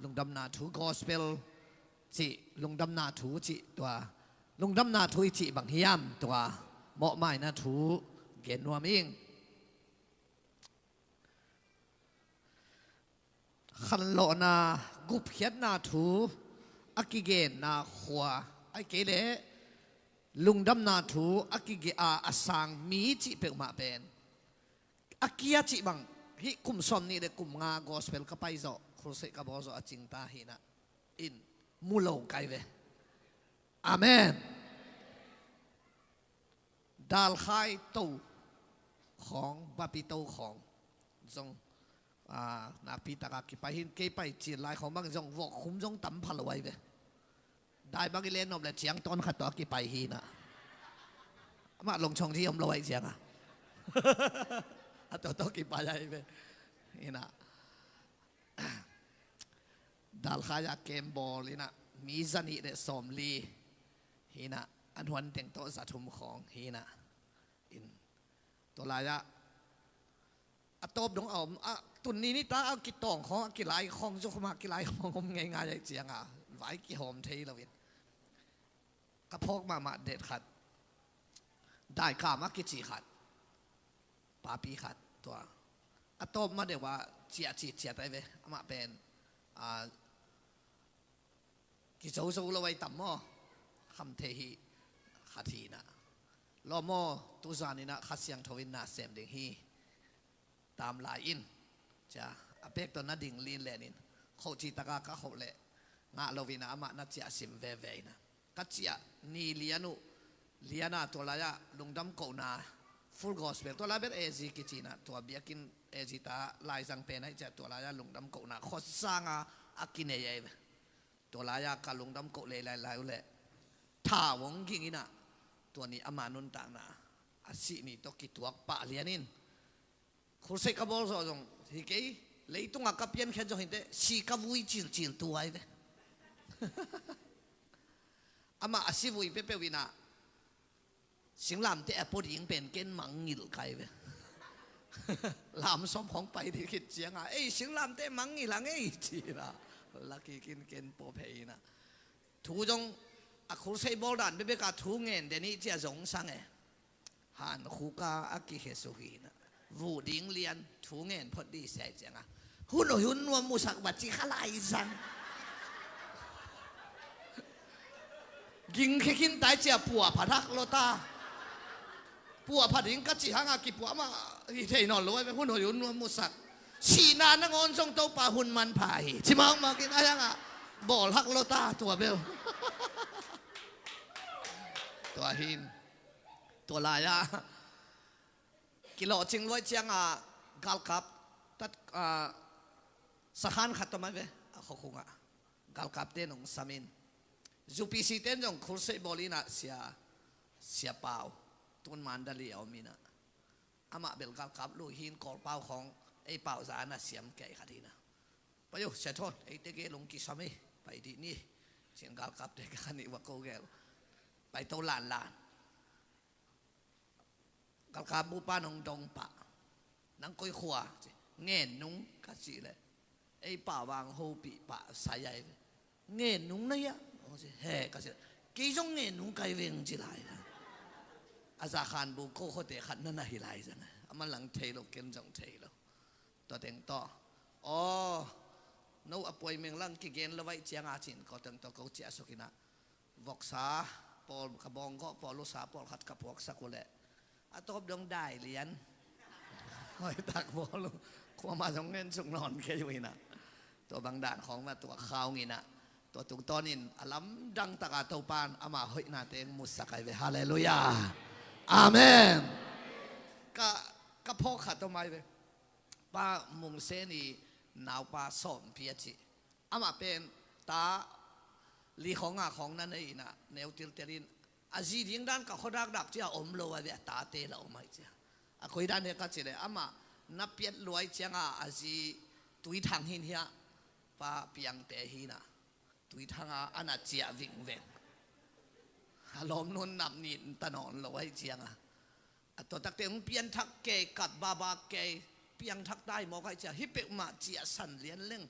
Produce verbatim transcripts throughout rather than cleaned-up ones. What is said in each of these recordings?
Lungdamna thu gospel cih, lungdamna thu cih tua, lungdamna thu i cih bang hiam tua, mawhmaina thu gen nuam ing. Khanlawhna, gupkhiatna thu a kigenna khua, ahih kei leh lungdamna thu a kige-, a, a sang mi cih peuhmah pen a kia cih bang, hih kum sawm nih le kum nga gospel ka pai zawh, crusade ka bawl zawh a cingta hi na in mu lo kai ve. Amen. Dalkhai to khawng, bapi to khawng zong, a, nakpi taka kipai hin, kei pai cil lai khawng bang zong vawk khum zong tam pha lo ai ve. Dai bang i len nop le ciang tawn khat tawh a kipai hi na. Amah longchong ci om lo ai ciang a. A tawh tawh kipai ai ve. Hi na. Dalkhai a kem bawl hi na. Mi zanih le sawmli hi na. An huan teng tawh zathum khawng hi na. In. Tua lai-ah a tawp dong a om, a tun ni nita a kitawng khawng, a kilai khawng, zu khawng a kilai khawng om ngeingai ai ciang a, vai kihawm thei lo in. Ka phawk mahmah det khat, Daikam a kici khat, papi khat, tua a tawp ma deuh a ciah ci ciat ai ve, amah pen, a, kizozo lo ai tam maw? Kham thei hi khat hi na. Lawm maw, tuzan in ah Kha Siangtho in na sem ding hi. Tam lai in. Cia, a pek tawh na ding lin len in. Khoh ci taka ka khoh leh ngah lo in ah amah na ciah sim veve in ah. Ka ciah ni lian uh, lian a tua lai-ah lungdam kohna, Full Gospel, tua lai bel A Z kici in ah, tua biakinn A Z ta laizang pen aih ciah tua lai-ah lungdam kohna khuasang a a kinei ai ve. Tua lai-ah ka lungdam koh lei lailai uh leh thau hong ging in ah, tua ni ama nuntakna a sih ni tawh kituak pah lian in. Crusade ka bawl zawh zong hi kei, leitungah ka piankhiat zong hi teh, si ka vui cilcil tua ai ve. Amah a si vui peuhpeuh in ah, singlamteh a pua ding pen ken mangngilh kai ve. Lam sawm khawng pai ding khit ciang a, ei, singlamteh mangngilh a ngei ci la. Laki kin ken pua phei in ah. Thu zong a crusade bawl dan bekbek a thu ngen den i ci a zong sang e. Han khuka a kikhesuk hi na. Vuh ding lian thu ngen phot dih sia ai ciang a. Hun hoih hun nuam musak va ci kha lai sang. Ging khekhin tai cia pua pha thak lo ta. Pua pha ding ka ci hang a kipua mah hi thei nawn lo ai ve, hun hoih hun nuam musak. Sihna nangawn zong Topa hun manpha hi. Ci mawkmawk in ai hang a bawl hak lo ta tua bel. Tua hin. Tua lai-ah kilawhcing luai ciang a galkap tat, a, sakhan khat tawh mai ve, a khuakhung ah galkapte nong sam in. U P C ten zong crusade bawl in ah sia, sia pau, tun Mandalay a om in ah. Amah bel galkap lui hin Kawlpau khawng ei pau za na siam kei khat hi na. Pai uh, sia thawn, eite gel hong kisam hi, pai dih ni. Ciang galkapte ka khan ih va ko gel. Pai to lanlan. Galkap bupa nong dong pah. Nang koi khua, ci. Ngen nung ka cih leh. Ei pau vang hopih pah sai ai ve. Ngen nung na hia? Hong ci, he ka cih leh. Kei zong ngen nung kai veng ci lai. A zakhan bu ko khuate khat na na hi lai zang. Amah lang thei lo, ken zong thei lo. Tua teng tawh. Aw, no a puai meng lang kigen lo vai ciang a cin ko teng tawh ko ciah suk in ah. Voksa pawl, ka bawng gawh pawl, lusa pawl khat ka puaksak uh leh a tawp dong dai lian. Hoih tak pawl uh. Kuamah zong ngen suk nawn kei uh in ah. Tua bang dan khawng mah tua khawng in ah. Tua tungtawnin a lamdang taka Topan ama hoihna teng musak ai ve. Halleluiah. Amen. Ka, ka phawk khat tawh mai ve. Pa Mung Sen i naupa Sawmpi a cih. Amah pen ta li khawng nga khawng na nei in ah, neu tiltel in, a zi ding dan ka khuadakdak cia om lo a ve, a tate la om ai cia. A koi dan he ka cih leh, amah na piat luai ciang a, a zi Tuithang hin hiah, Pa Piangte hi na. Tuithang a, a na ciah vingveng. A lawm nun nap nin ta nawn lo ai ciang a. A tua takte hong pianthak kei, kap babak kei, piangthak tai mawk ai cia, hih peuhmah ciah san lian leng.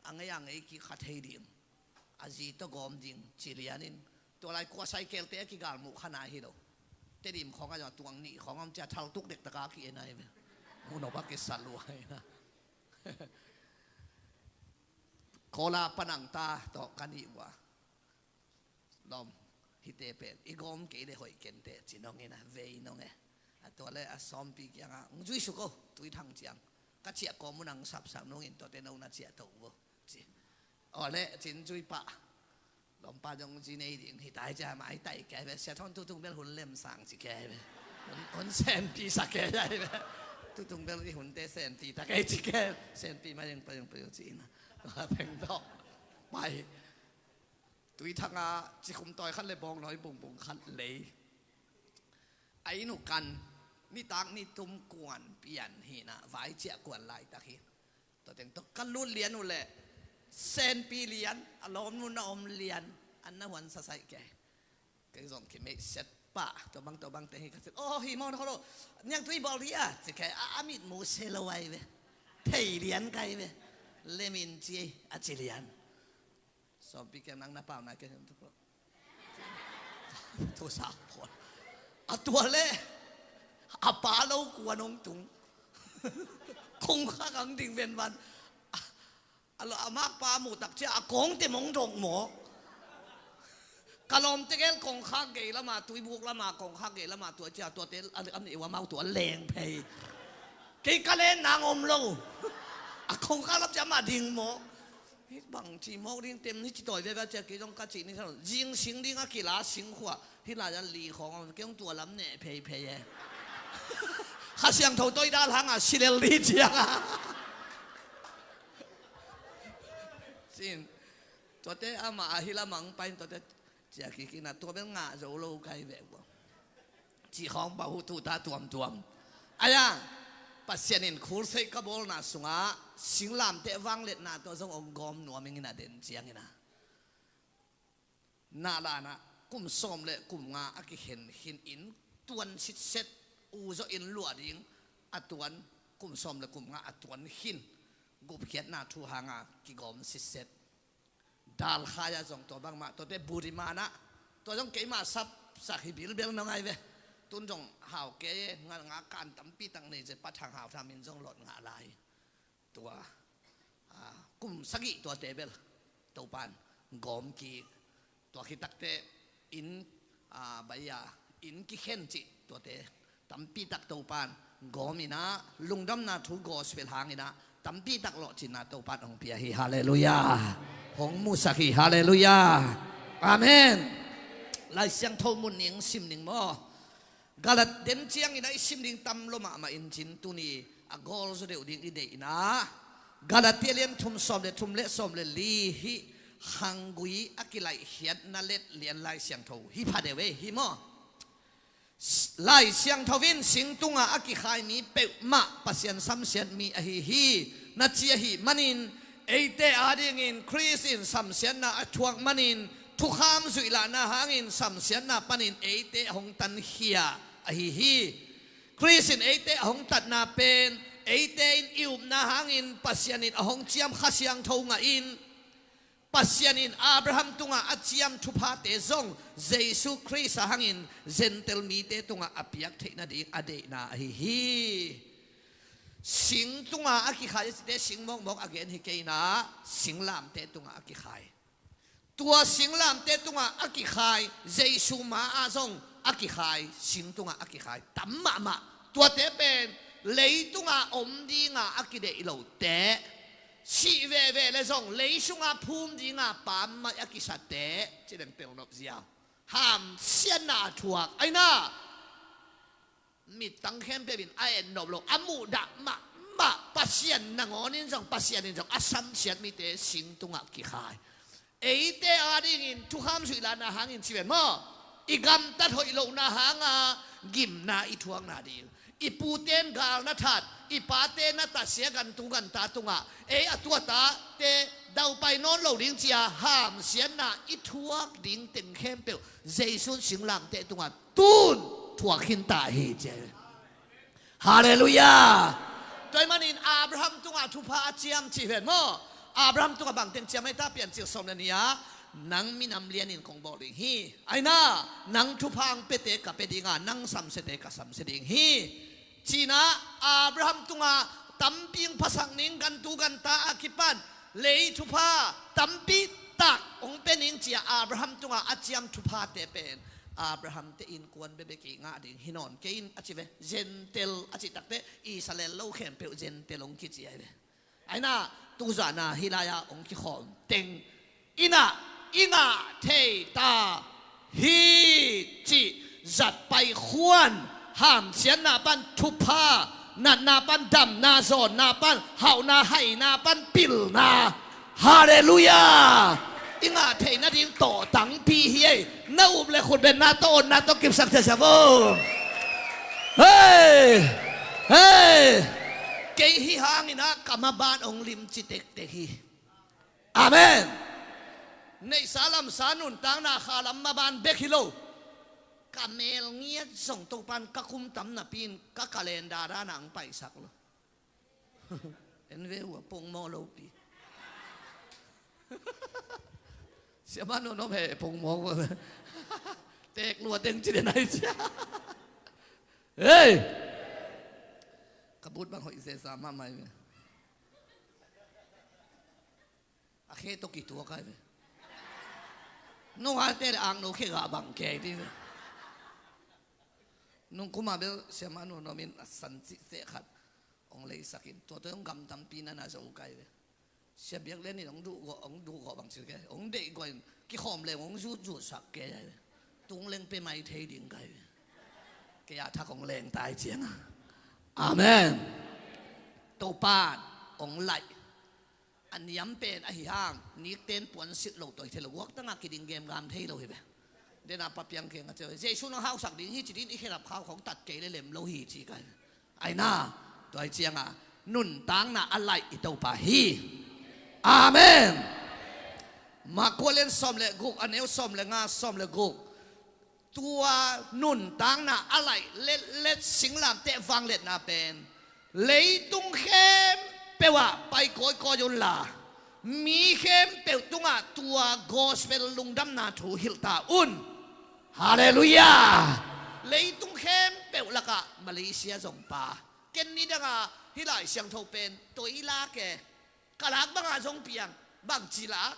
a ngei a ngei kik kha thei ding, a zi tawh gawm ding ci lianin, tua lai kua cycle te a kigal muh kha nai hi lo. Tedim khawng a zong tuang nih khawng om cia thaltuk dektak a ki-en ahi ve. Munop a kisa lua hi na. Kola panang ta tawh ka nih uh a, lawm, hihte pen i gawm kei le hoih kenteh ci nong in a, vei nong e. A tua le a Sawmpi kiangah, "Ng zui suk o, Tuithang ciang ka ciah kawm uh nang sapsak nungin tuate no na ciah to uh o," ci. Aw le cin zui pah. Lawmpa zong zi nei ding hi tai cia, mai tai kei ve, sia thawn tutung bel hun lem sang ci kei ve. Hun, hun senpi sa kei ai ve. Tutung bel i hunte senpi ta kei ci kei. Senpi ma yeng pa yeng pa yeng ci ina. Teng tawh pai. Tuithang a cikhum tawi khat le bawngnawi bungbung khat lei. A inn uh kan, nitak nitum kuan pian hi na, vai ciah kuan laitak hi. Tua teng tawh ka lut lian uh leh, senpi lian, a lawm nu na om lian, an na huan sasaih kei. Kei zong kimeih set pah, tua bang tua bang teng hi ka set. "Aw, hi maw na kho lo, niang tui bawl hi a," ci kei a, a mit mu se lo ai ve. Thei lian kai ve. Lemin ci a ci lian. Sawmpi kiang nang na pau nai kei. Thu sak phawn. A tua le a pa lo kuan hong tung. Kongkhak ang ding venvan. A lo a makpa muh tak cia a kawngte mong dong maw? Ka lawmte gel kongkhak gei lama, tuibuk lama, kongkhak gei lama tua cia tuate a, a, a, amau tua leng phei. Kei ka len nang om lo. A kongkhak lam cia ma ding maw? Hi bang ci mawk ding tem ni ci tawi veve cia kei zong ka ci ni sa lo. Zing sing ding a kila sing khua. Hi lai a li khawng a kei zong tua lam neh pheiphei e. Kha Siangtho tawi dal hanga silel li cianga. Sin. Tuate ama a hi lamang pain tuate cia kikina tua bel ngah zo lo kai ve ua. Ci khawng bau tuta tuamtuam. Aya, Pasian in khulseih ka bawlna sungah singlamteh vangliatna tua zong ong gawm nuam ingin a den ciangina. Nahlanah kum sawm le kum nga a kikhen khin in tuan sitset, u zawh in luah ding a tuan, kum sawm le kum nga a tuan khin gupkhiatna thu hanga kigawm sitset. Dalkhai ah zong tua bangmah, tuate Burimanah tua zong keimah sapsak hi bilbel na ngai ve. Tun zong hau kei e, nga, nga kan tampi tak nei ze, Pa Thang Hau Tham in zong lot ngah lai. Tua, ah, kum sagih tuate bel Topan gawm kik. Tua khitakte inn, ah, baia inn kikhen cih tuate tampi tak Topan gawm inah, lungdamna thu gospel hang inah tampi tak lawhcinna Topan hong pia hi. Halleluiah. Hong musak hi. Halleluiah. Amen. Lai Siangtho mun ning sim ning maw? Galat den ciangin a i sim ding tam lo mahmah in cin tuni a gawl zaw deuh ding i deihna. Galatia lian thum sawm le thum le sawm le li hih hanggui a kilaihkhiatna let lian Lai Siangtho hi pha deuh e, hi maw? Lai Siangtho in sing tunga a kikhai mi peuhmah Pasian samsiat mi ahi hi, na ci ahi manin eite adingin Khrist in samsiatna a thuak manin thukham zuihlahna hangin samsiatna panin eite a hong tankhia ahi hi. Khrist in eite a hong tatna pen eite in i upna hangin Pasian in a hong ciam Kha Siangtho ngah in, Pasian in Abraham tungah a ciam thuphate zong Jesu Khrist a hangin Gentile mite tungah a piak theih nading a deihna ahi hi. Sing tunga a kikhai a cite sing mawkmawk a gen hi kei inah singlamteh tungah a kikhai. Tua singlamteh tungah a kikhai, Jesu ma-ah zong a kikhai, sing tungah a kikhai tam mahmah. Tuate pen leitunga om dinga a kideih lote, sih veve le zong lei sunga phum dinga pammaih a kisate, ci deng pelnop zia, hamsiatna a thuak aina. Mittang khempeuh in a etnop lo, a muhdah mahmah Pasian nangawnin zong, Pasian in zong a samsiat mite sing tungah kikhai. Eite adingin thukham zuihlahna hangin ci ven maw? I gamtat hoih lohna hanga gimna i thuakna ding, i pute in gal na that, i pate na tatsia gantung ganta tungah ei a tuatate daupai nawn lo ding cia hamsiatna i thuak ding teng khempeuh Jesu in singlamteh tungah tun thuak khin ta hi cia. Halleluiah. Tua ahih manin Abraham tungah thupha a ciam cih ven maw? Abraham tungah bangteng ciam ei ta, Piancil sawm le nih ah, nang minam lianin kong bawl ding hi. Aina, nang thupha hong piate ka pia ding a, nang samsiate ka samsia ding hi, ci-in ah Abraham tungah tampi hong phasak ning, gantu ganta a kipan lei thupha tampi tak hong pia ning ci-a Abraham tungah a ciam thuphate pen Abraham te innkuan bekbek i ngah ding hi nawn kei in a ci ve. Gentile a cih takteh Israel lo khempeuh Gentile hong kici ahi ve. Aina, tuzan a hih lai-ah hong kikhawm teng in ah i ngah thei ta hi cih zat pai khuan, hamsiatna pan thupha, natna pan damna, zawnna pan hauhna, haina pan pilna. Halleluiah. I ngah theih nading tawh tangpi hi ei. Na up le khut beng na tawh, on na tawh kipsak ciaciat vo. Hei! Hei! Kei hi hangin ah ka maban hong limci tektek hi. Amen. Neihsa lamsa nuntakna kha lam maban bek hi lo. Ka mel ngiat zong Topan ka kum tam napi-in ka calendar ah na hong paisak lo. En ve uh a pongmawh lopi. Siamah nuam nuam he pongmawh uh a. Teek lua teng ci den ai cia. Hei! Ka but bang hoih zeza mahmah hi ve. A khe tawh kituak ai ve. Nungate le angno khe gah bang kei ti ve. Nung kuma bel siamah nuam nuam in a san cih ceh khat hong leisak in, tua tawh hong gam tampi na na zo kai ve. Sia biak lian in hong duh gawh, hong duh gawh bang cil kei, hong deih gawh in kikhawm leng hong zut zut sak kei ai ve. Tung leng pe mai thei ding kai ve. Kei a thak hong leng tai cianga. Amen. Topan hong laih. A niam pen ahi hang, nikten puan silh lo tawi thei lo, guaktangah kiding gemgam thei lo hi ve. Dena papiang keng a ceu, Jesu nang hausak ding hi ci din i khelap khau khong tat kei le lem lo hi ci kai. Aina, tua hi cianga nuntakna a laih i Topa hi. Amen. Mark kua lian sawm le guk, a neu sawm le nga, sawm le guk. Tua nuntakna a laih letlet singlamteh vangliatna pen leitung khempeuh ah pai kawikawi unla, mi khempeuh tungah tua gospel lungdamna thu hilh ta un. Halleluiah. Leitung khempeuh lakah Malaysia zong pa, ken nidanga hih Lai Siangtho pen toi lak e. Ka lak banga zong piang, bangci lak?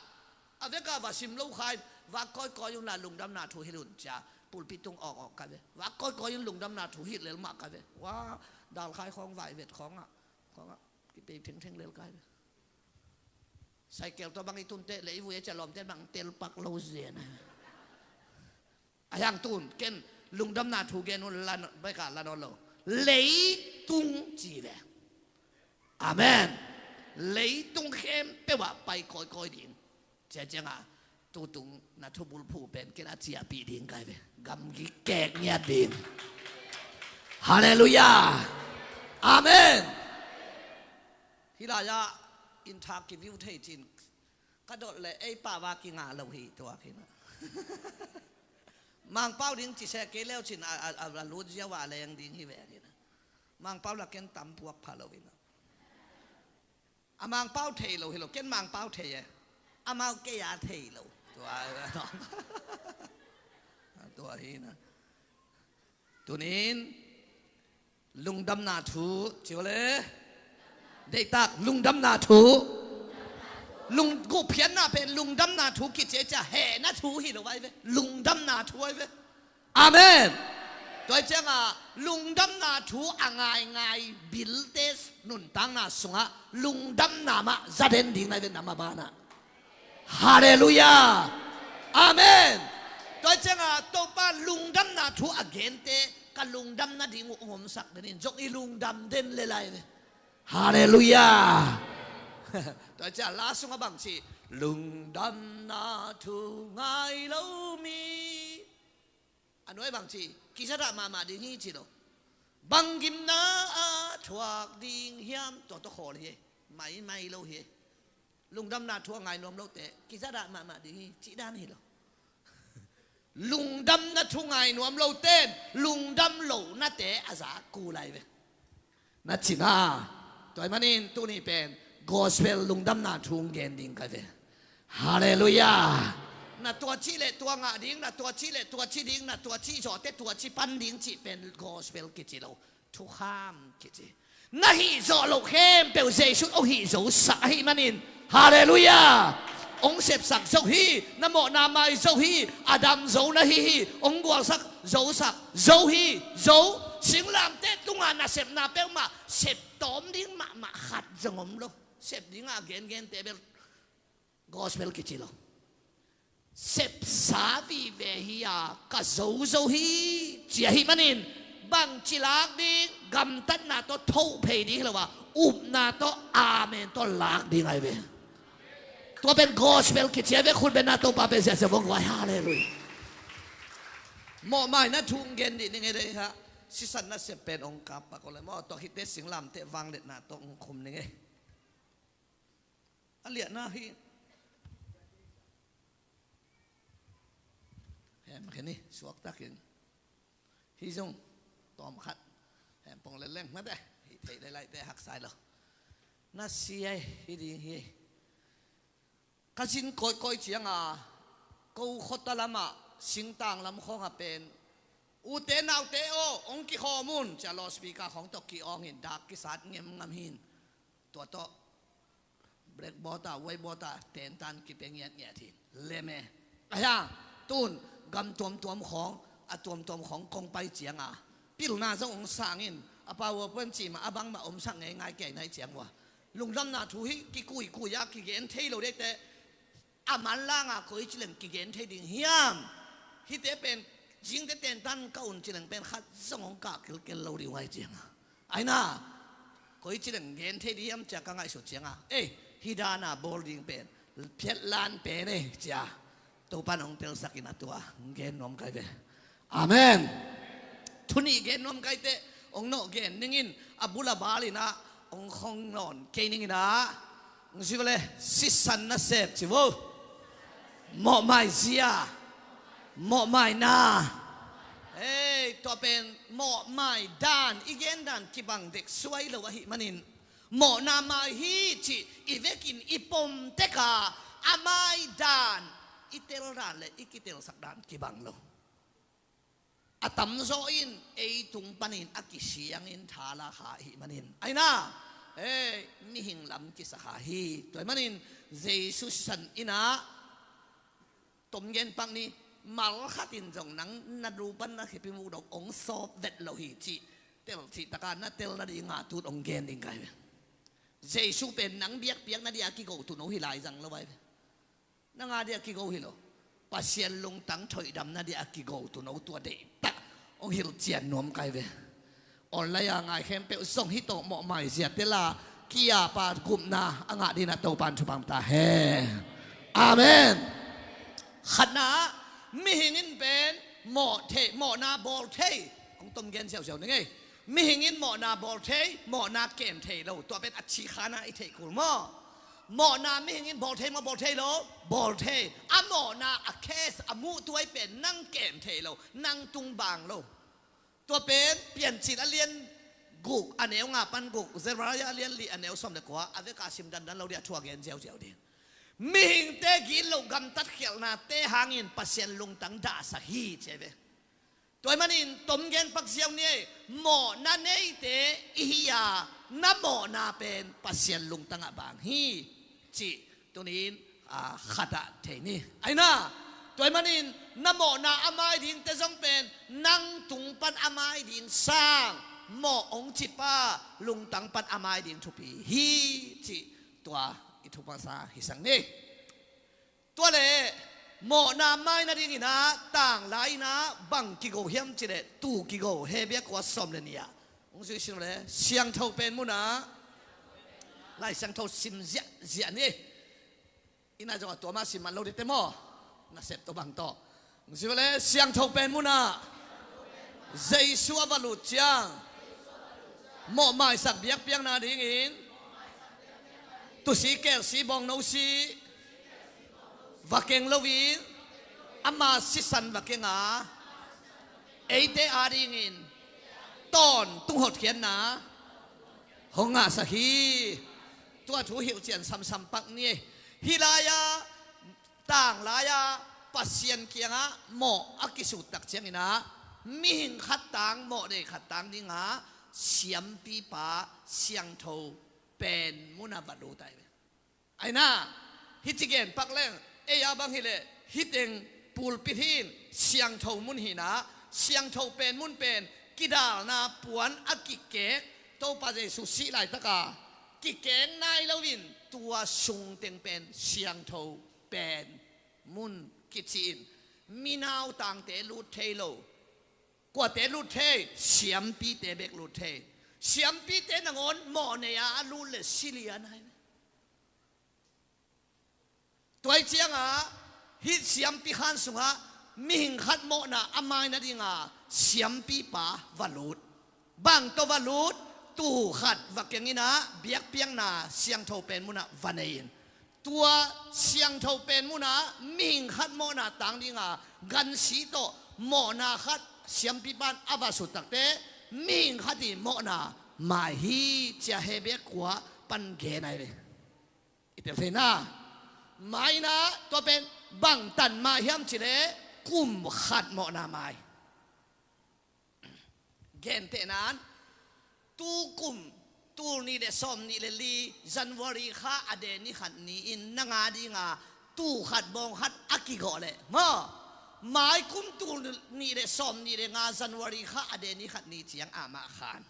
A veka va sim lo kha in, vak kawikawi unla lungdamna thu hilh un cia pulpit tung awkawk ka ve. Vak kawikawi un lungdamna thu hilh lel mah ka ve. Wa, dalkhai khawng, vaivet khawngah, khawngah kipei thengtheng lel ka ve. Saikel tawh bang i tunte, leivui a cia lawmte bang telpak lo zen. A hiang tun ken lungdamna thu gen un la, beka la nawn lo. Leitung ci ve. Amen. Leitung khempeuh ah pai kawikawi ding. Cia cianga tutung na thubulphuh pen ken a ciahpih ding kai ve. Gamgi kek ngiat ding. Halleluiah. Amen. Hih lai-ah inn thak kiview thei cin ka dot le ei pau a kingah lo hi tuak hi na. Mangpau ding ci se kei leu cin a, a, a, a lut ziau a leng ding hi ve hi na. Mangpau la ken tam puak pha lo hi na. A Mangpau thei lo hi lo, ken Mangpau thei e. Amau kei a thei lo. Tua, tua hi na. Tunin lungdamna thu, ci le. Deihtak, lungdamna thu. Lung, gupkhiatna pen lungdamna thu kici a, hehna thu hi lo ai ve. Lungdamna thu ai ve. Amen. Tua cianga lungdamna thu a ngaingai bilte nuntakna sungah lungdamna mah zaden ding nai ve, na mabanah. Halleluiah. Amen. Tua cianga Topa lungdamna thu a gente ka lungdam nading uh hong omsak den in zong i lungdam den le lai ve. Halleluiah. Tua cia la sungah bangci, lungdamna thu ngai lo mi. A nuai bangci, kizadah mahmah ding hi ci lo. Bang gimna a thuak ding hiam, tua tawh khawl hi. Maimai lo hi. Lungdamna thu a ngai nuam lote kizadah mahmah ding hi cih dan hi lo. Lungdamna thu ngai nuam loten lungdam lonate a zak kul lai ve. Na cina. Tua ahih manin tuni pen Gospel lungdamna thu hong gen ding ka ve. Halleluiah. Na tua cih le tua ngah ding, na tua cih le tua ci ding, na tua cih zawhte tua ci pan ding cih pen gospel kici lo. Thukham kici. Na hih zawh loh khempeuh Jesuh hong hih zosak ahih manin. Halleluiah. Hong sepsak zo hi. Na mawhna mai zo hi. A dam zo na hi hi. Hong gualsak zosak zo hi. Zo. Singlamteh tungah nasepna peuhmah sep tawm ding mahmah khat zong om lo. Sep dingah gengente bel gospel kici lo. Sepsa vive hi-a ka zo zo hi ci ahih manin bangci lak ding, gamtatna tawh thoh phei ding hi lo a, upna tawh amen tawh lak ding ahi ve. Tua pen gospel kici ahi ve. Khut bengna Topa pen siasia vong guai. Halleluiah. Mawhmaina thu hong gen dih ning ei dei ha. Sisan nasep pen hong kap pak o le maw, tua khit teh singlamteh vangliatna tawh hong khum ning ei. A liahna hi. Hem khen hi suaktakin. Hi zong tawm khat. Hem pong le leng mate. Hi theih le laite haksa hi lo. Na sia hi ding hi. Ka zin kawikawi cianga ko khuata lamah singtang lam khawngah pen ute naute aw hong kikhawm un cia loudspeaker khawng tawh ki-awngin dak kisat ngemngam hin. Tua tawh blackboard ah, whiteboard ah tentan kipia ngiatngiat hi. Lem e. Ahi a, tun gam tuamtuam khawng, a tuamtuam khawng kong pai cianga pilna zong hong sangin a PowerPoint cih mah a bangmah omsak ngeingai kei naih ciang ua. Lungdamna thu hi kikuikui a kigen thei lo dek teh a manlanga koi cileng kigen thei ding hiam? Hihte pen zingte tentan ka un cileng pen khat zong hong kah kilkel lo ding uh ahi cianga. Aina, koi cileng gen thei ding hiam cia ka ngaihsut cianga, ei, hih dana bawl ding pen phiatlan pen ei cia Topan hong telsakin a tua hong gen nuam kai ve. Amen. Thu nih gen nuam kai teh hong nawh gen ningin a bul a bal inah hong khong nawn kei ninginah hong si vele. Sisan nasep ci vo. Mawhmai zia. Mawhmai na. Hei, tua pen mawhmai dan i gen dan kibang dek suai lo ahih manin mawhna mai hi cih i vekin i pom teka a mai dan i tel dan le i kitelsak dan kibang lo. A tamzaw in ei tung panin a kisiangin thala kha ahih manin aina, ei, mihing lam kisa kha hi. Tua ahih manin Jesu sisan inah tomgen pak ni, mal khatin zong nang na lu pan na khepi muk dong hong sawp vet lo hi cih tel cih taka na tel nadinga tut hong gen ding kai ve. Jesu pen nang biakpiak nadia kigo tuno hi lai zang lo ai ve. Nanga dia kigo hi lo. Pasian lungtang thoihdam nadia kigo tuno tua deihtak hong hilhcian nuam kai ve. Online a ngai khempeuh zong hih tawh mawhmai zia tela kiapa gupna a ngah dinah Topan thupang ta he. Amen. Khatna, mihing in pen mawh thei, mawhna bawl thei. Hong tomgen ziauziau ni ngei. Mihing in mawhna bawl thei, mawhna kem thei lo. Tua pen a cikhana i theih kul maw? Mawhna mihing in bawl thei maw, bawl thei lo? Bawl thei. A mawhna a case a muhtuai pen nang kem thei lo, nang tung bang lo. Tua pen Piancil a lian guk a neu nga pan guk, Zechariah a lian li a neu sawm le kua a veka sim dandan lo dia thu a gen ziauziau ding. Mihingte gitloh gamtat khialhnate hangin Pasian lungtang dahsak hi ci ve. Tua ahih manin tomgen pak ziau ni ei. Mawhna neite i hi a, na mawhna pen Pasian lungtangah bang hi cih tunin a khatah thei ni. Aina, tua ahih manin na mawhna a mai dingte zong pen nang tung pan a mai ding sang mawh hong cipa lungtang pan a mai ding thupi hi cih tua i thupasa hi sang ni. Tua le mawhna mai nadinginah tanglai inah bang kigo hiam cileh tuu kigo. Hebrew kua sawm le nih ah hong zui sin le siangtho pen munah Lai Siangtho sim ziahziah ni. Inah zongah tua mah sim man lo dite maw? Nasep tawh bang tawh. Hong zui le siangtho pen munah Jesu a va lut ciang mawhmaisak biakpiakna dingin tusi kelsi bawngnosi va keng loin ama sisan va kenga eite adingin tawntung hotkhiatna hong ngahsak hi. Tua thu hilhcian samsam pak ni. Hih lai-ah, tang lai-ah Pasian kiangah mawh a kisut tak ciangin ah, mihing khat tang, mawhneih khat tang dingah siampipa, siangtho pen munah va lut ai ve. Aina, hih ci gen pak leng, ei a bang hileh, hih teng pulpit hi-in siangtho mun hi-in ah, siangtho pen mun pen kidalna puan a kikek, Topa Jesu sih laitaka kikek nai loin tua sung teng pen siangtho pen mun kici-in, mi nautangte lut thei lo. Kuate lut thei? Siampite bek lut thei. Siampite nangawn mawhnei-a a lut leh si lian ai. Tua hi ciangah hih siampi khan sungah mihing khat mawhna a mai nadinga siampipa va lut. Bang tawh va lut? Tuu khat va keng in ah, biakpiakna siangtho pen munah va nei in. Tua siangtho pen munah mihing khat mawhna tang dinga gansi tawh mawhna khat siampipa in a va sut takteh, mihing khat ii mawhna mai hi, ci-a Hebru kua pan gen ai ve. I tel thei na? Mai in ah, tua pen bangtan mai hiam cih leh, kum khat mawhna mai. Gentehna-in, tu kum tul nih leh sawmnih leh li, January kha a de ni khat ni-in nang a dinga tuu khat bawng khat a kigawh leh, maw, mai kum tul nih leh sawmnih leh nga, January kha a de ni khat ni ciang amah khan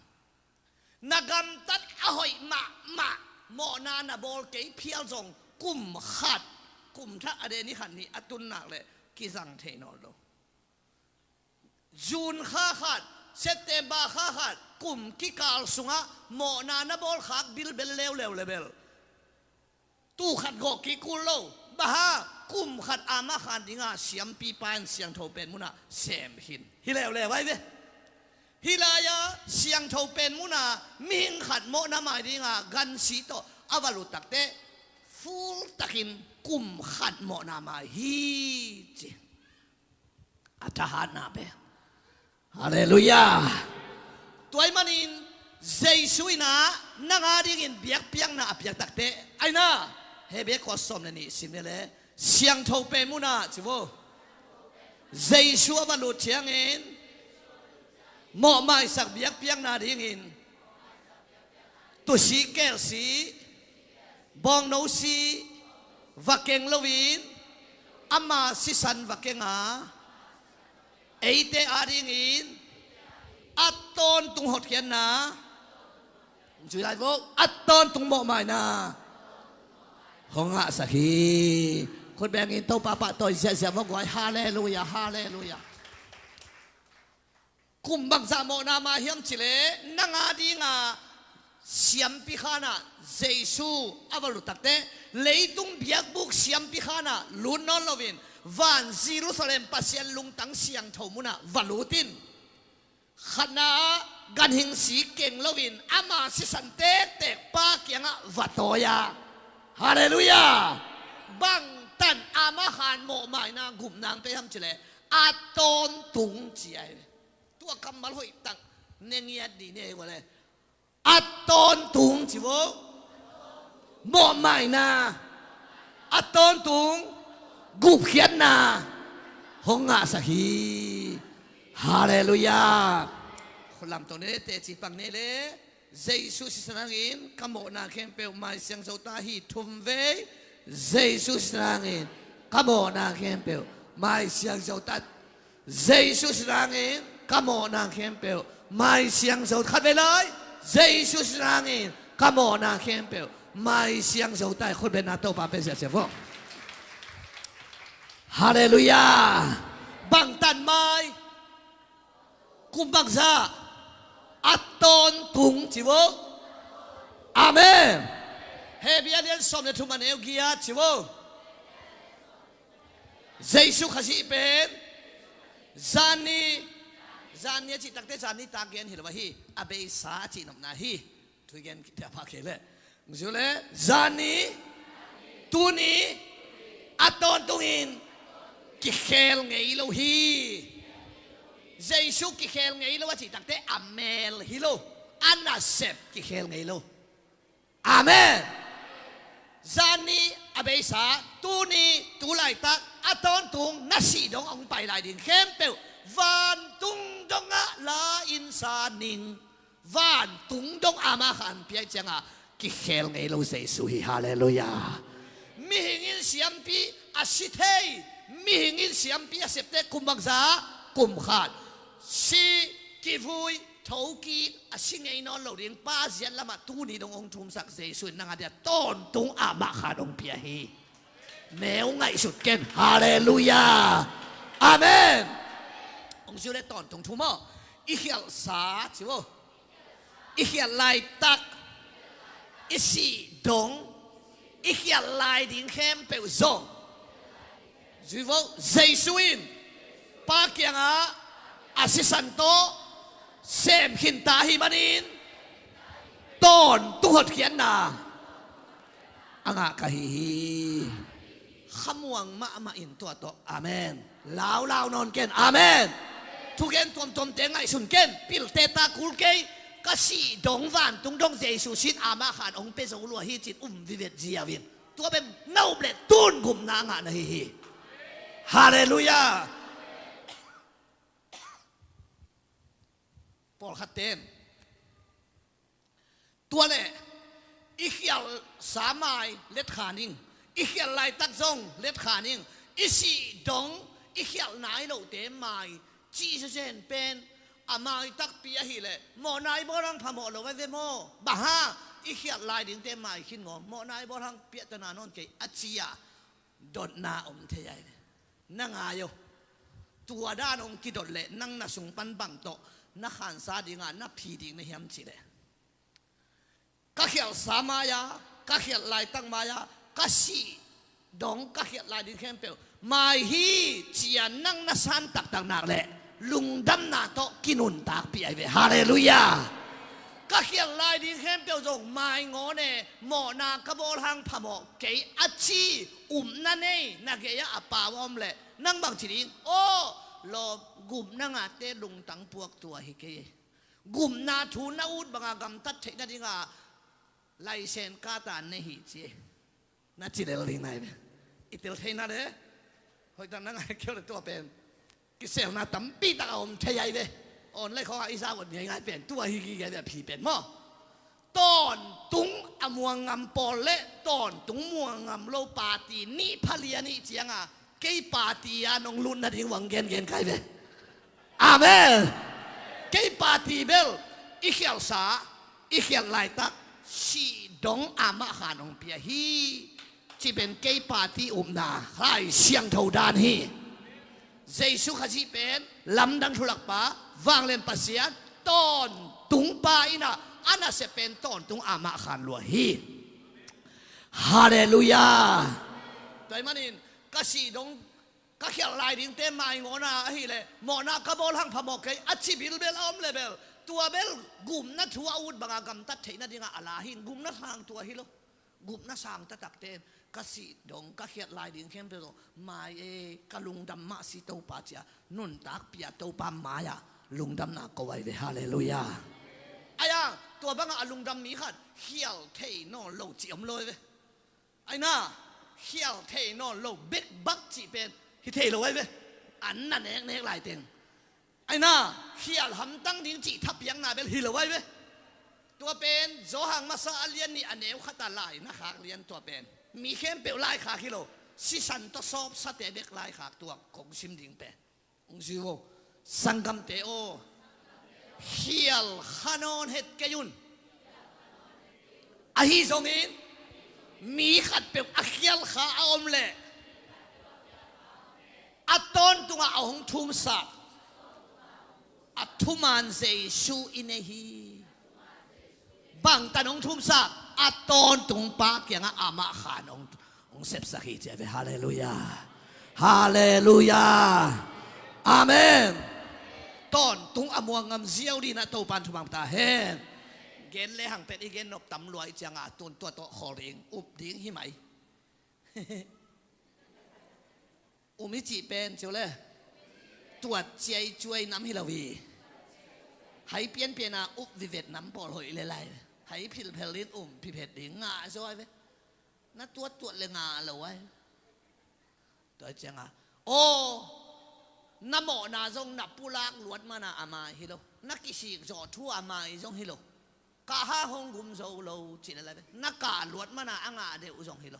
na gamtat a hoih mahmah, mawhna na bawl kei phial zong, kum khat, kum thak a de ni khat ni a tun nak leh kizang thei nawn lo. June kha khat, September kha khat, kum kikal sungah mawhna na bawl khak bilbel leuleu leh bel tuu khat gawh kik kul lo. Bang hang? Kum khat amah khan dinga siampipa in siangtho pen munah sem khin hi leuleu ai ve. Hih lai-ah siangtho pen munah mihing khat mawhna mai dinga gansi tawh a va lut takteh, full takin kum khat mawhna mai hi, ci. A thahatna pen. Halleluiah. Tua ahih manin Jesu in ah nang a dingin biakpiakna a piak takteh, aina, Hebru kua sawm leh nih sim ni leh, siangtho pen munah, ci vo. Jesu a va lut ciangin mawhmaisak biakpiakna dingin tusi, kelsi, bawngno si va keng loin, ama sisan va keng a, eite a dingin a tawntung hotkhiatna, zui lai vo, a tawntung mawhmaina hong ngahsak hi. Khut bengin Topa pahtawi ziahziah vo guai. Halleluiah, halleluiah. Kum bangzah mawhna mai hiam cih leh, nang a dinga siampi khanah Jesu a va lut takteh, leitung biakbuk siampi khanah lut nawn loin, van Jerusalem Pasian lungtang siangtho munah va lut in, khatna-ah ganhing si keng loin ama sisan tektek Pa kiangah va tawi a. Halleluiah. Bangtan amah khan mawhmaina gupna hong pia hiam cih leh, a tawntung, ci ai. Tua kammal hoih tak ne ngiat dih ni ei ua leh, a tawntung, ci vo. Mawhmaina, a tawntung gupkhiatna hong ngahsak hi. Halleluiah. Khut lam tawh ne, teci pang ne leh, Jesu sisan hangin ka mawhna khempeuh maisiang zo ta hi. Thumvei. Jesu sisan hangin ka mawhna khempeuh maisiang zo ta. Jesu sisan hangin ka mawhna khempeuh maisiang zo. Khatvei lai. Jesu sisan hangin ka mawhna khempeuh maisiang zo ta hi. Khut bengin Topa pia ziahziah vo. Halleluiah. Bangtan mai? Kum bangzah? A tawntung, ci vo. Amen. Hebru a lian sawm leh thum, a neu giat, ci vo. Jesu Khazih pen zanni, zanni a cih takteh zanni tak gen hi lo ahi, a beisa a cih nopna hi. Thu gen khit a pha kei leh, zui leh, zanni, tuni, a tawntungin kikhel ngei lo hi. Jesu kikhel ngei lo a cih takteh a mel hi lo, a nasep kikhel ngei lo. Amen. Zan ni a beisa, tuni tu laitak a tawntung na sih dong hong pai lai ding khempeuh vantung dongah la in sa ning. Vantung dong amah khan pia ih cianga kikhel ngei lo Jesu hi. Halleluiah. Mihing in siampi a si thei, mihing in siampi a septe kum bangza, kum khat. Si, kivui, thokik a si ngei nawn lo ding pa ziat lamah tuni dong hong thumsak Jesu in nang a dia tawntung amah khan hong pia hi. Neu ngaihsut ken. Halleluiah. Amen. Hong ziu le tawntung thu maw? I khialhsa ci vo. I khialh laitak, i sih dong, i khialh lai ding khempeuh zong zui vo. Jesu in Pa kiangah a sisan tawh sem khinta ahih manin tawntung hotkhiatna a ngah ka hi hi. Khamuang mahmah in tua tawh. Amen. Laulau nawn ken. Amen. Thugen tuamtuamte ngaihsun ken. Pilte ta kul kei. Ka sih dong vantung dong Jesu sin amah khan hong pia zo lua hi cin um vivet ziau in. Tua pen na up le tun gupna a ngah na hi hi. Halleluiah. Pawlkhat ten tua le i khialhsa mai letkha ning, i khialh laitak zong letkha ning, i sih dong i khialh nai lote mai cih zezen pen a mai takpi ahileh mawhna i bawl hang phamawh lo ai ve maw? Bang hang i khialh lai dingte mai khin ngaw, mawhna i bawl hang piahtana nawn kei a ci-a dotna om thei ai ve. Na ngai aw. Tua dan hong kidot leh nang na sung pan bang tawh na khansa dinga na phi ding na hiam cih leh, ka khialhsa mai-a, ka khialh laitak mai-a, ka sih dong ka khialh lai ding khempeuh mai hi ci-a nang na san taktak nak leh lungdamna tawh kinuntakpih ai ve. Halleluiah. Ka khialh lai ding khempeuh zong mai ngawn e, mawhna ka bawl hang phamawh kei a ci upna nei na gei-ah a pau a om leh nang bang ci ding? Aw lawm, gupna ngahte lungtang puak tua hi kei. Gupna thu na ut banga gamtat theih nadinga laisen kata nei hi ci. Na ci lel ding nai ve. I tel thei na le. Hoih tak na ngai keu le tua pen kiselna tampi tak a om thei ai ve. Online khawngah i za ot ngaingai pen tua hi gige ve a phi pen maw? Tawntung a muang ngam pawl le tawntung muang ngam lo party nih pha lian ih cianga kei party a nong lut nading uang gengen kai ve. Amen. Kei party bel i khialhsa, i khialh laitak sih dong amah khan hong pia hi. Ci pen kei party upna Lai Siangtho dan hi. Jesu Khazih pen lamdang thulakpa, vanglian Pasian, tawntungpa inah a nasep pen tawntung amah khan lua hi. Halleluiah. Tua ahih manin ka sih dong ka khialh lai dingte mai ngawna ahileh mawhna ka bawl hang phamawh kei a ci bilbel a om le bel tua bel gupna thu a ut banga gamtat theih nadinga a la hi. Gupna sang tua hi lo. Gupna sang taktakte in ka sih dong ka khialh lai ding khempeuh zong mai e, ka lungdam mah si Topa ci-a nuntakpih a Topa mai-ah lungdamna ko ai ve. Halleluiah. Ai-a tua bangah a lungdam mi khat khial thei nawn lo cih om lo ai ve. Aina khial thei nawn lo bekbak cih pen hi thei lo ai ve. An na neknek laiteng aina khial hamtang ding cih thapiakna bel hi lo ai ve. Tua pen Johan masa a lian nih a neu khata lai na khak lian tua pen mi khempeuh laikhak hi lo. Sisan tawh sawpsate bek laikhak tua kong sim ding pen. Hong zui vo. Sanggamte aw, khial kha nawn het kei un. Ahi zongin mi khatpeuh a khial kha a om leh a tawntungah a hong thumsak a thuman Jesu i nei hi. Bangtan hong thumsak a tawntungpa kiangah amah khan hong, hong sepsak hi ci a ve. Halleluiah. Halleluiah. Amen. Tawntung a muang ngam ziau dinah Topan thuman ta hen. Gen le hang pen i gen nop tam luai cianga tun tua tawh khawl ding up ding hi mai. Um i cih pen ciu le tuat ciai cuai nam hi lo hi. Hai pianpiana up vivet nam pawl hoih le lai. Hai philphel in um phiphet ding ngah zaw ai ve. Na tuattuat le ngah lo ai. Tua cianga, aw, na mawhna zong na pulak luat mana a mai hi lo. Na kisik zawh thu a mai zong hi lo. Kah ha hong gum zo lo cih le lai ve. Na kah luat mana a ngah deuh zong hi lo.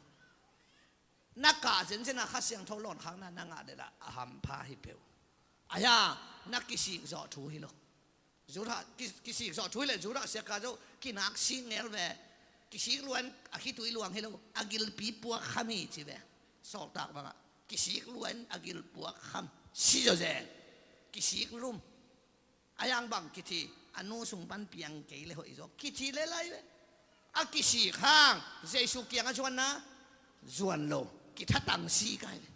Na kah zenzen a Kha Siangtho lawnkhakna na ngah deuh lah a hampha hi peuh. Ahi a, na kisik zawh thu hi lo. Judah, ki, kisik zawh thu hi le Judah siaka zo kinak sik ngel ve. Kisik luan a khitui luang hi lo, a gilpi puak kham hi ci ve. Sawltak bangah kisik luan a gil puak kham. Si zawzen. Kisik lum. A yang bang kithi, a nu sung pan piang kei le hoih zaw kithi le lai ve. A kisik hang Jesu kiangah zuanna zuan lo, kithatang si kai ve.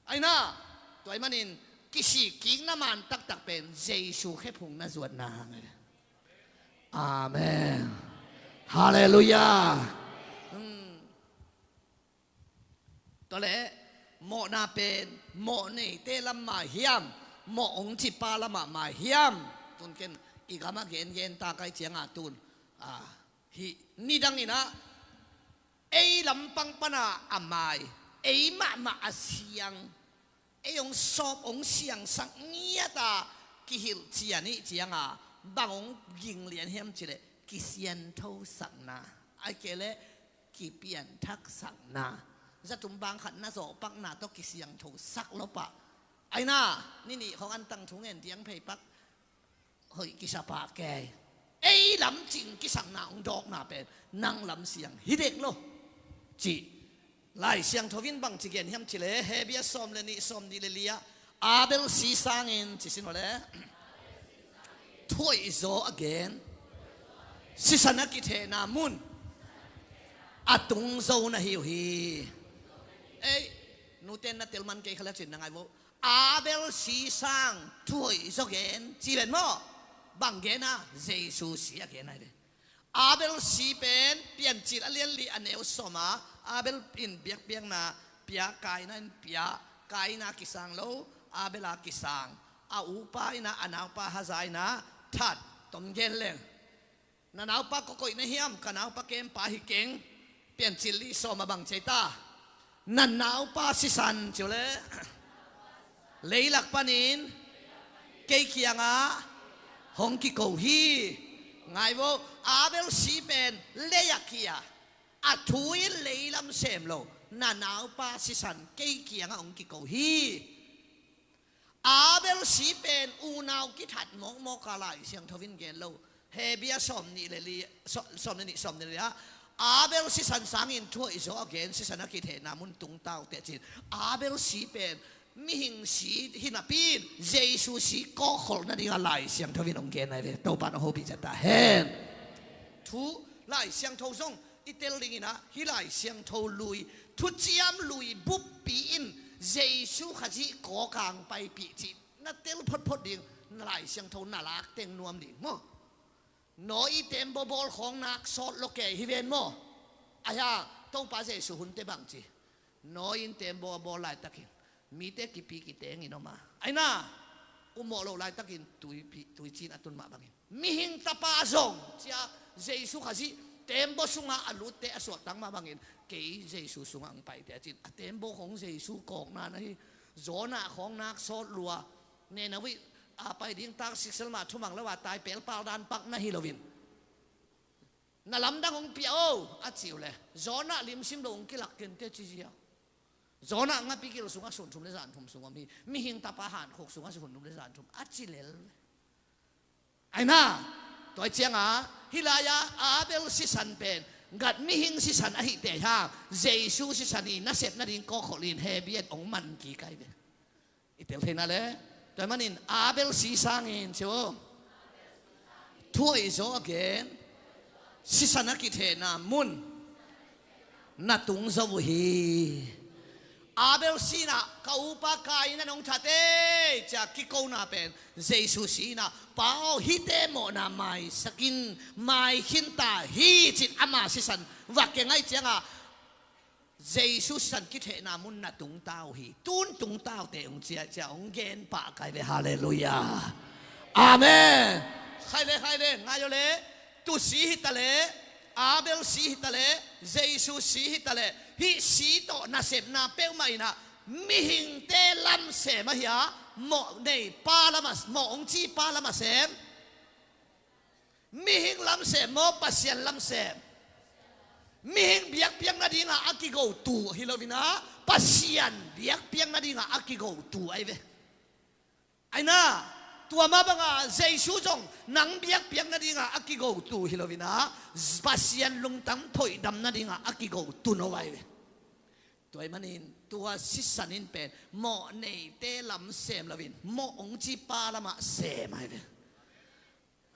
Aina, tua ahih manin kisik kikna man taktak pen Jesu khephung na zuatna hang ai ve. Amen. Halleluiah. Hmm. Tua leh mawhna pen mawh neite lam mah hiam, mawh hong cipa lamah mah hiam? Tun ken i gamah gengen ta kai cianga tun, a, hih nidang inah ei lampang pana a mai, ei mahmah a siang, ei hong sawp hong siangsak ngiata kihilh cian ih cianga bang hong ging lian hiam cileh kisianthosakna, ai kei leh kipianthak sakna, zatum bang khat na zawhpakna tawh kisiangtho sak lopah. Aina, ninih khong antang thu ngen diang pheipak hoih kisa pah kei. Ei lamcing kisakna hong dawkna pen nang lamsiang hi dek lo. Cih Lai Siangtho in bang ci gen hiam cileh Hebru sawm le nih, sawm nih le li ah Abel si sangin ci sin aw le. Thuaih zaw a gen, sisan a kithehna mun a tung zo na hi uh hi. Ei, nuten na telman kei khala cin na ngai vo. Abel si sang thuaih zaw gen ci ven maw? Bang gen a? Jesu si a gen ai ve. Abel si pen Piancil a lianli a neu sawm a, Abel in biakpiakna pia, Kaina in pia, Kaina kisang lo, Abel a kisang. A upa ina a naupa haza ina that tom gen leng. Na naupa kawkoih na hiam, ka naupa kempa hi keng. Piancil li sawm a bang cei ta. Na naupa sisan ciu le leilak panin kei kiangah hong kiko hi. Ngai vo, Abel si pen leiah kia, a thu in leilam sem lo. Na naupa sisan kei kiangah hong kiko hi. Abel si pen unau kithat mawkmawk a Lai Siangtho in gen lo. Hebru sawm nih le li, sawm, sawm le nih, sawm le li ah Abel sisan sangin thuaih zaw a gen, sisan a kithehna mun tung tau teh cin. Abel si pen mihing si hi napi in Jesu si kawkkholh nading a Lai Siangtho in hong gen ai ve. Topa in hong hopih ciat ta hen. Thu Lai Siangtho zong i tel ding ina, hih Lai Siangtho lui, thuciam lui buppi in Jesu Khazih kawkang paipih cih na tel photphot ding, na Lai Siangtho na lak teng nuam ding maw? Nawi tembaw bawl khawng nak sawt lo kei hi ven maw? Ahi a, Topa Jesu hunte bang ci? Nawi in tembaw a bawl laitakin mite kipi kitengin om a, aina, umawh loh laitakin tuipi, tuicin a tun mah bangin, mihing Tapa zong cia Jesu Khazih tembaw sungah a lutte a suahtak mah bangin kei Jesu sungah ang paite a cin. A tembaw khawng Jesu kawkna na hi. Jonah khawng nak sawt lua. Nineveh a pai ding tak siksel mah thumang lo a tai pelpal dan pak na hi loin, na lamdang hong pia o a ci uh le, Jonah limsim lo hong kilak kente ci zia. Jonah ngapigil sungah sun thum le zan thum sung om hi. Mihing Tapa hankhuk sungah sun thum le zan thum a ci lel. Aina, tua cianga hih lai-a Abel sisan pen gat mihing sisan ahih teh hang Jesu sisan hi nasep nading kawkkholh in Hebru in hong man kik ai ve. I tel theihna le, tua manin Abel si sangin cio, thuaih zaw a gen, sisan a kithehna mun na tung zo uh hi. Abel sinah ka upa Kaina nong that ei cia kikona pen Jesu sinah, Pa aw, hihte mawhna maisakin maikhin ta hi cin ama sisan va keng ai cianga Jesu sisan kithehna mun na tungta uh hi. Tun tungta uh teh hong cia cia hong gen pah kai ve. Halleluiah. Amen. Khai le, khai le, ngai aw le. Tusi hi ta le. Abel si hitaleh, Jesu si hitaleh, hih si tawh nasepna peuhmah inah mihingte lam sem ahi a, mawh nei pa lam a, mawh hong ci pa lam a sem. Mihing lam sem maw, Pasian lam sem? Mihing biakpiak nadingah a kigo tu hi lo inah Pasian biakpiak nadingah a kigo tu ahi ve. Aina, tua mah banga Jesu zong nang biakpiak nadingah a kigo tu hi lo inah Pasian lungtang thoihdam nadingah a kigo tu no ahi ve. Tua ahih manin tua sisan in pen mawh neite lam sem lo in mawh hong ci pa lamah sem ahi ve.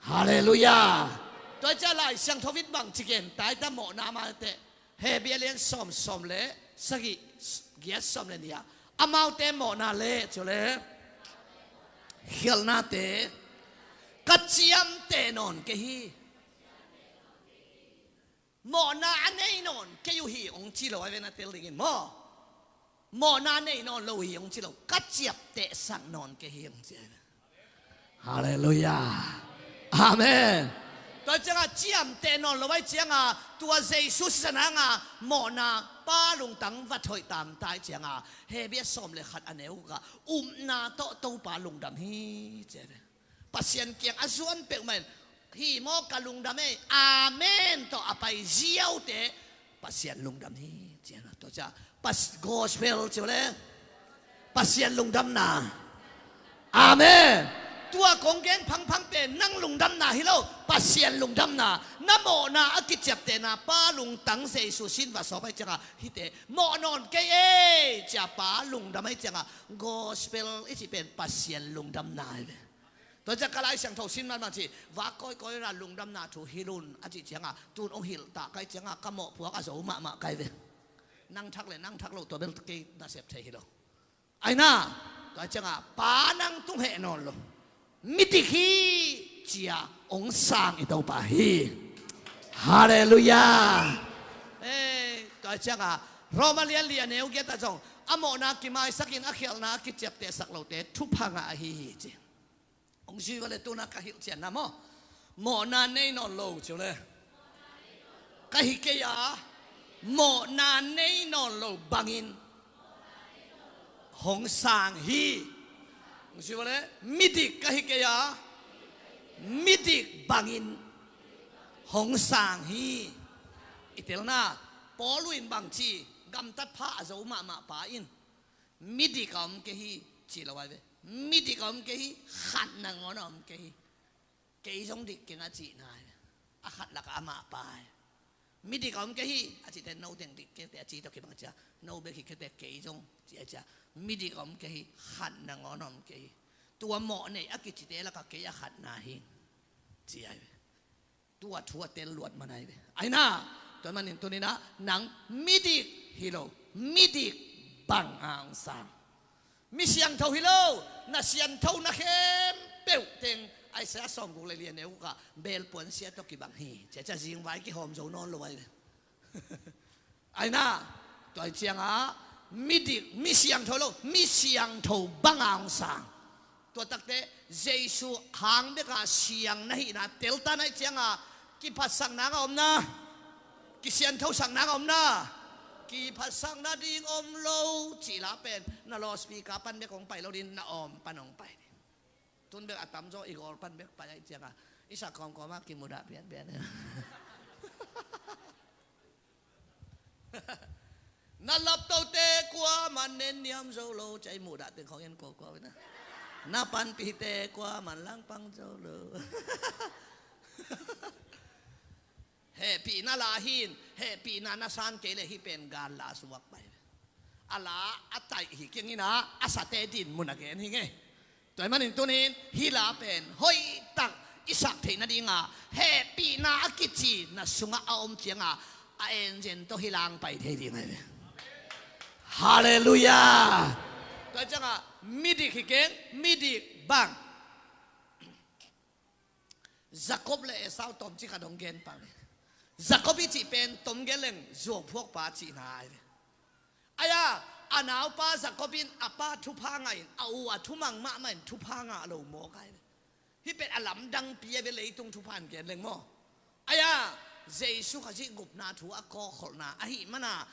Halleluiah. Tua ciah Lai Siangtho in bang ci gen, taita mawhna mah teh, Hebru a lian sawm, sawm le sagih, giat sawm le nih ah, amaute mawhna le, ci uh le, khialhnate ka ciamteh nawn kei hi. Mawhna a nei nawn kei uh hi hong ci lo ahi ve, na tel dingin maw? Mawhna nei nawn lo uh hi hong ci lo, ka ciaptehsak nawn kei hi hong ci ahi ve. Halleluiah. Amen. Tua cianga ciamteh nawn lo ahi cianga tua Jesu sisan hanga mawhna pa lungtang va thoih tanta ahi cianga Hebru a sawm le khat a neu gukah upna tawh Topa lungdam hi ci ahi ve. Pasian kiang a zuan peuhmah in, hi maw ka lungdam ei, amen tawh a pai ziaute Pasian lungdam hi. Cian tua cia pas gospel ci uh le Pasian lungdamna. Amen. Tua kong gen phangphang pen nang lungdamna hi lo, Pasian lungdamna. Na mawhna a kiciaptehna pa lungtang Jesu sin va sawp ahi cianga hihte mawh nawn kei ei cia pa lungdam ahi cianga gospel i cih pen Pasian lungdamna hi ve. Tua ciah ka Lai Siangtho sin man bang ci, vak kawikawi unah lungdamna thu hilh un a cih cianga tun hong hilh ta kai cianga ka mawhpuak a zo mahmah kai ve. Nang thak le nang thak lo tua bel kei nasep thei hi lo. Aina, tua cianga pa nang tung heh nawn lo, midik hi cia hong sang i Topa hi. Halleluiah. Tua cianga Roma lian li a neu giat ah zong a mawhna kimaisakin a khialhna a kiciaptehsak lote thupha ngah ahi hi ci. Hong zui vale tuna ka hilh cianna maw? Mawhna nei nawn lo ci uh le. Ka hi kei a, mawhna nei nawn lo bangin hong sang hi. Hong zui vale, midik ka hi kei a, midik bangin hong sang hi. I telna, Paul in bang ci, gamtat pha a zo mahmah pa in midik a om kei hi ci lo ai ve. Midik a om kei hi, khat nangawn a om kei hi. Kei zong dik keng a cihna ai ve. A khat lakah amah pa ai. Midik a om kei hi a cihte no teng dik keng te a ci tawh kibang cia. No bek hi kei te kei zong ci a cia. Midik a om kei hi, khat nangawn a om kei hi. Tua mawh nei a kicite lakah kei a khatna hi ci ai ve. Tua thu a tel luat man ahi ve. Aina, tua manin tuninah nang midik hi lo, midik bang a hong sang. Mi siangtho hi lo, na siangtho na khempeuh teng Isaiah sawmguk le li a neu gukah belpuan sia tawh kibang hi. Ciacia zingvai kihawm zo nawn lo ahi ve. Aina, tua hi cianga midik, mi siangtho lo, mi siangtho banga hong sang. Tua takte Jesu hang beka siang na hihna teltan ahi cianga kiphatsakna nga omna, kisianthosakna nga omna, kiphatsakna ding om lo cih la pen na loudspeaker pan bek hong pai lo din na awm pan hong pai ding. Tun bek a tamzaw i gawl pan bek pai ahi cianga i sak kawmkawma kimudah pianpian. Na laptote kuaman nen niam zo lo, cai mudah teng khong en kuakua na. Na panpihte kuaman langpang zo lo. Hehpihna la hin, hehpihna na san kei le hih pen gan la suak pai. A la a taih hi keng ina a sate din mun a gen hi ngei. Tua hi manin tunin hih la pen hoihtak i sak theih nadinga hehpihna a kici na sungah a om cianga a enzen tawh hih lang pai thei ding ahi ve. Halleluiah. Tua cianga midik hi keng, midik bang. Jacob le Esau tomcik a dong gen pang le. Jacob i cih pen tom gen leng zuauphuakpa cihna ahi ve. Aia, a naupa Jacob in a pa thupha ngah in, a u a thumang mahmah in thupha ngah lo mawk ahi ve. Hih pen a lamdangpi a ve leitung thupha in gen leng maw? Aia, Jesu Khazih gupna thu a kawkkholhna ahih mana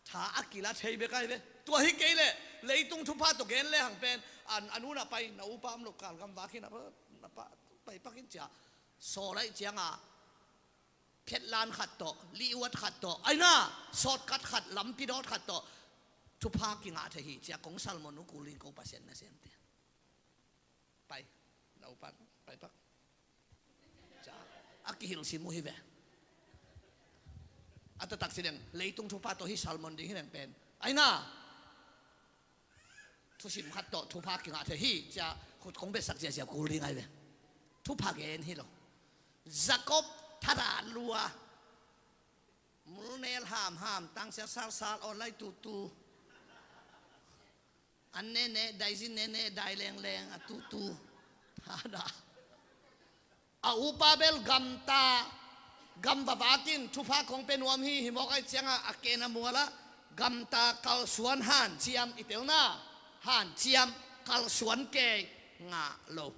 tha a kila thei bek ai ve. Tua hi kei leh leitung thupha tawh gen le hang pen an, a nunah pai, na upa om lo kal gam vak hi na, na pa pai pak in cia sawl aih cianga phetlan khat tawh, liuat khat tawh, aina sawtkat khat, lampi dawt khat tawh thupha kingah thei hi cia kong salmon uh kul ding ko Pasian nasemte. Pai, na upan pai pak. Ca a kihilh sim uh hi ve. A taktak si deng, leitung thupha tawh hi salmon ding hi deng pen aina thusim khat tawh thupha kingah thei hi cia khut kong betsak ciacia kul ding ai ve. Thupha gen hi lo. Jacob thara lua, mulnel hamham, tangsia salsal, awnlai tutu, an nene, daizin nene, dai lengleng a tutu. Thada a upa bel gamta, gam vavakin thupha kong pe nuam hi, hi mawk ai cianga a kena muala gamta kalsuan hanciam i telna, hanciam kalsuan kei ngah lo.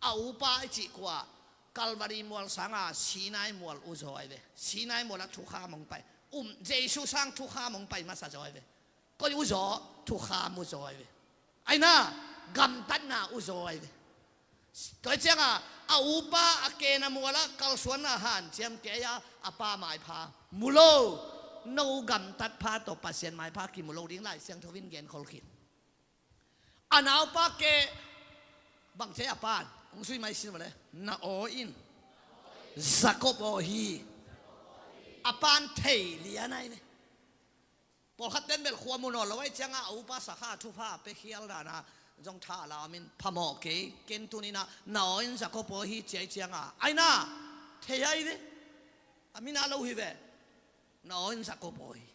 A upa i cih kua Kalvari mual sanga Sinai mual uh zaw ai ve. Sinai muala thukham hong pai. Um, Jesu sang thukham hong pai masa zaw ai ve. Koi uh zaw, thukham uh zaw ai ve. Aina gamtatna uh zaw ai ve. Tua cianga a upa a kena muala kalsuanna hanciam kei a, a pa maipha mu lo. No gamtat pha tawh Pasian maipha kimu lo ding Lai Siangtho in genkhol khin. A naupa ke bangce a pan hong sui mai sin vale. Na aw in Jacob aw hi. A pan thei lian ai ve. Pawlkhat ten bel khua mu nawn lo ai cianga a upa sakha thupha pe khial dana zong tha a la om in phamawh kei ken tunina na aw in Jacob aw hi ciai cianga aina thei ai ve. A mina lo hi ve. Na aw in Jacob aw hi.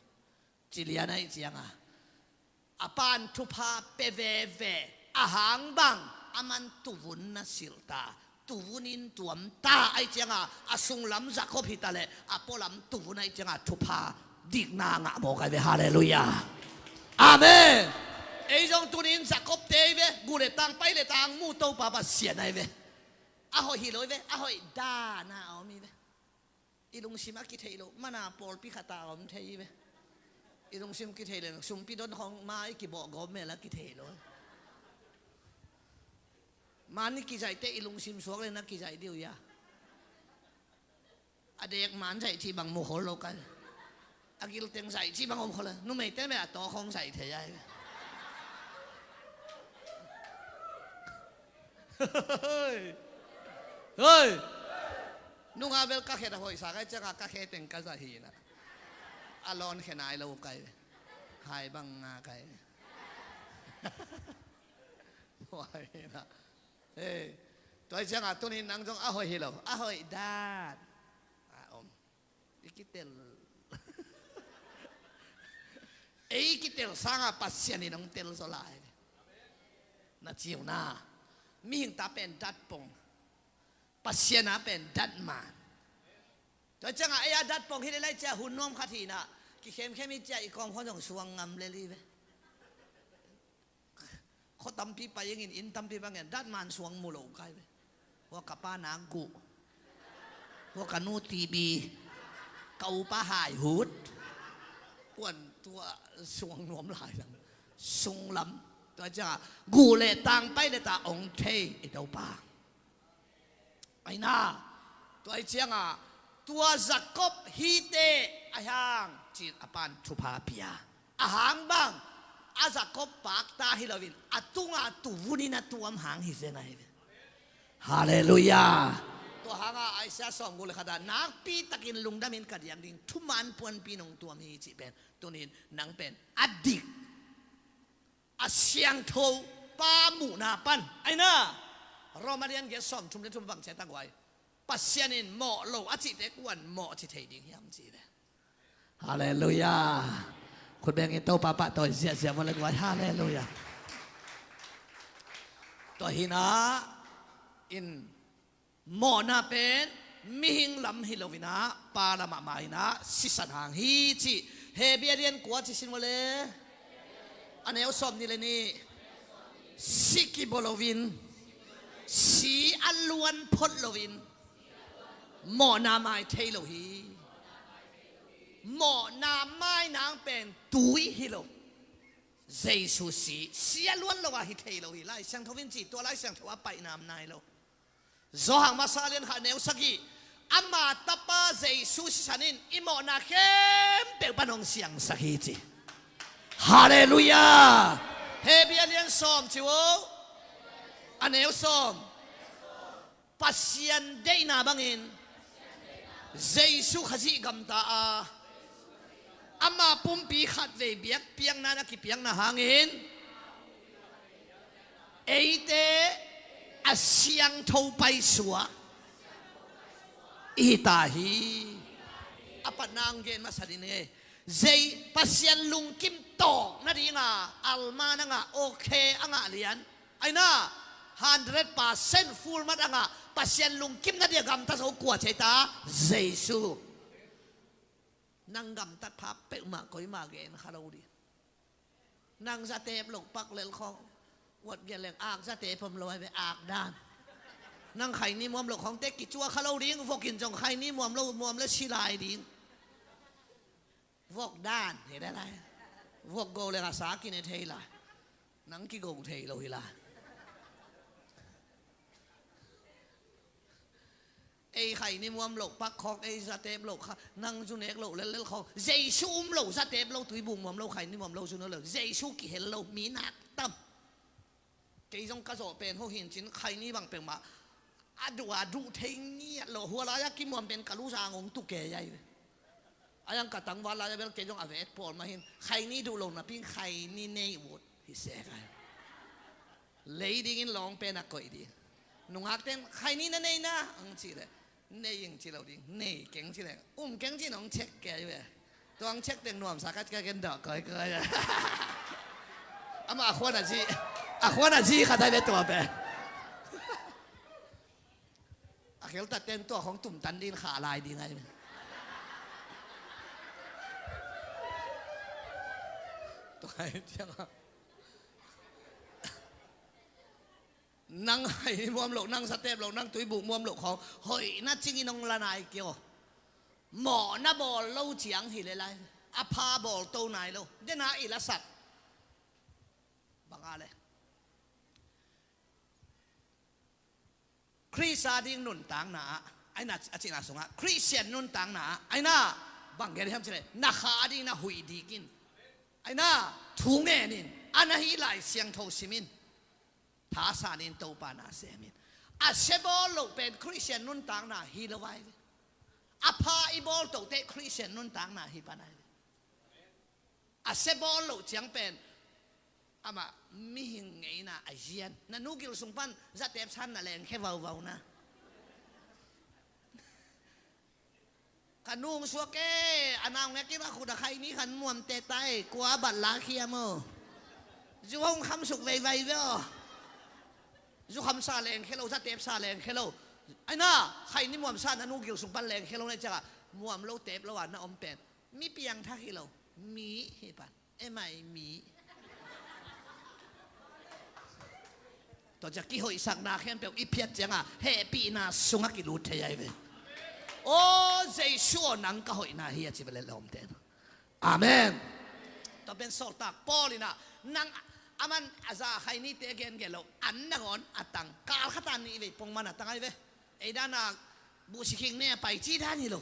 Ci lian ai cianga a pan thupha pe veve a hang bang a man tuvun na silta, tuvunin tuamta ai cianga a sunglam Jacob hita le a pualam tuvun ai cianga thupha dikna ngah mawk ai ve. Halleluiah. Amen. Ei zong tunin Jacob te ai ve, gu le tang pai le tang mu Topa Pasian ai ve. A hoih hi lo ai ve, a hoih dana a om hi ve. I lungsim a kithei lo mana pawlpi khata a om thei hi ve. I lungsim kithei le sumpi don khong ma i kibawh gawm mel a kithei lo. Man i kizaihte i lungsim suak le na kizaih diu ia. A dek man zaih cih bang mu khol lo kal. A gilteng zaih cih bang om khol le numeite me a tawk khong zaih thei ai. Hoi. Hoi. Nunga bel ka khet a hoihsa kai cianga ka khe teng ka zah hina. A lawn khe nai lo kai. Hai bang nga kai. Huai na. Hei. Tua cianga tunin nang zong a hoih hi lo. A hoih dan. A om. I kitel. Ei kitel sanga Pasian in hong tel zaw lai. Na ciuna. Mihing ta pen datpong. Pasian a pen datman. Tua cianga ei a datpong hi le lai cia hun nuam khat hina. Kikhemkhem hi cia i kawm khon zong suang ngam le li ve. Kho tampi pai ingin inn tampi bangin datman suang mu lo kai ve. Hua ka pa nak guh. Hua ka nu T B. Ka upa hai hut. Puan tua suang nuam lai lam. Sunglam. Tua cianga guh le tang pai le ta ong thei i Topa. Aina, tua ai cianga tua Jacob hite a hang cin a pan thupha pia. A hang bang a Jacob pakta hi loin a tunga tuvunin a tuam hang hi zen ahi ve. Halleluiah. Tua hanga Isaiah sawmguk le khata nakpi takin lungdamin ka diang ding thuman puanpi nong tuam hi cih pen tunin nang pen a dik a siangtho pa muhna pan aina. Roma lian giat sawmthum le thum bang ciat a guai Pasian in mawh lo a cihte kuan mawh ci thei ding hiam ci ve. Halleluiah. Khut bengin Topa pahtawi ziahziah mawh le guai. Halleluiah. Tua hinah in mawhna pen mihing lam hi loinah pa lamah mainah sisan hang hi cih Hebrew lian kua ci sin vawle. A neu sawm ni le nih si kibawh loin si a luan phot loin mawhna mai thei lo hi. Mawhna mainang pen tui hi lo. Jesu si, si a luan lo a hi thei lo hi. Lai Siangtho in ci, tua Lai Siangtho a paina om nai lo. Johan masa lian khat neu sagih. Ama tapa Jesu sisan in i mawhna khempeuh pan hong siangsak hi ci. Halleluiah. Hebru a lian sawm ci uh. A neu sawm. Pasian deihna bangin Jesu Khazih gamta a, ama pumpi khatvei biakpiakna na kipiakna hangin eite a siangtho paisuak i hi ta hi. A patna ang gen masa ding e. Zei Pasian lungkim tawk nadinga alma na ngah, okay a ngah lian. Aina, hundred percent full mat a ngah, Pasian lungkim nadinga gamta zo kua ci ta? Jesu. Nang gamtat pha peuhmah koimah gen kha lo ding. Nang zatep lo pak lel khong. Wat gen leng ak zatep om lo ai ve ak dan. Nang khaini muam lo khong te kicua kha lo ding, vokin zong khaini muam lo, muam le si lai ding. Vok dan hi le lai. Vok go leng a sa kine thei lai. Nang kigo thei lo hi lai. Ei khaini muam loh pak khawng, ei zatep loh kha, nang zu nek loh lellel khawng. Jesu um lo, zatep lo, tuibuk muam lo, khaini muam lo, zu nek lo. Jesu kihel lo, mi nak tam. Kei zong ka zawh pen ho hin cin khaini bang peuhmah a duh a duh thei ngiat lo, hua lai-a kimuam pen ka lu zang ong tu kei ai. A yang ka tangval lai-a bel kei zong a vet pawl mah hin khaini duh lo napi khaini nei ut hi sek ai. Lei dingin lawng pen a koih ding. Nungak ten khaini na nei na ang cih leh nei ing ci lo ding, nei keng ci leh um keng ci nong cek kei ve. Tuang cek teng nuamsa ka ka ken dawh koi koi. Amah a khuan a zi, a khuan a zi khat ai ve tua pen. A kheltat ten tua khong tumtan din kha lai ding ai ve. Tua ai tiang a. Nang hai muam loh, nang satep loh, nang tuibuk muam loh khawng hoihna cingin hong la nai kei aw. Mawhna bawl lo ciang hi le lai. A pha bawl to nai lo. Dena i lasak. Bang a le. Khrist a ding nuntakna ah. Aina a cihna sungah. Khristian nuntakna ah. Aina bang gel hiam cih le. Na kha a ding na huih dikin. Aina thu ngenin. A na hi lai siangtho simin. Thasanin Topa na semin. A sia bawl loh pen Khristian nuntakna hi lo vai. A pha i bawl tote Khristian nuntakna hi pan ai. A sia bawl loh ciang pen amah mihing ngeina a zian. Na nu gil sung pan zatep san na lengkhia vauvau na. Ka nung suak e, a nau ngek i va khut a khai ni khan muam te tai, kua bat la khiam o. Zu hong kham suk veivai ve o. Zu kham sa leng khelo, za tep sa leng khelo. Ai na, khai ni muam sa na nu gil sung pan leng khelo na ciaka muam lo tep lo a na om pen. Mi piang thak hi lo, mi hi pan. Em ai mi. Tua ciak kihoihsakna khempeuh i phiat cianga hehpihna sungah kilut thei ai ve. Aw Jesu aw nang ka hoihna hi a ci ve le lawmte. Amen. Tua pen sawltak Paul inah nang aman a za khai nite gen gen lo an nangawn a tang kal khata nih vei pong man a tang ai ve. Ei dana buhsi khing ne a pai ci dan hi lo.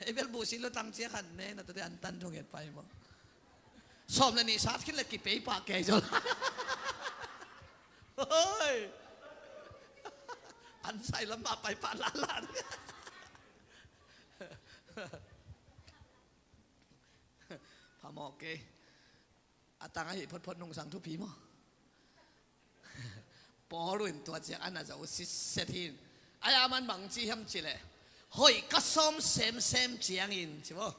Ei bel buhsi lo tang cia khan ne na tate an tan thong et pai maw. Sawm le nih sat khin le kipei pah kei zol. Hoi. An sai lam mah pai pah lalan. Phamawh kei. A tang ahi photphot nungsang thupi maw? Paul in tua ciang a na zo sitset hin. Ai a man bang ci hiam ci leh hoih ka sawm semsem ciangin ci maw?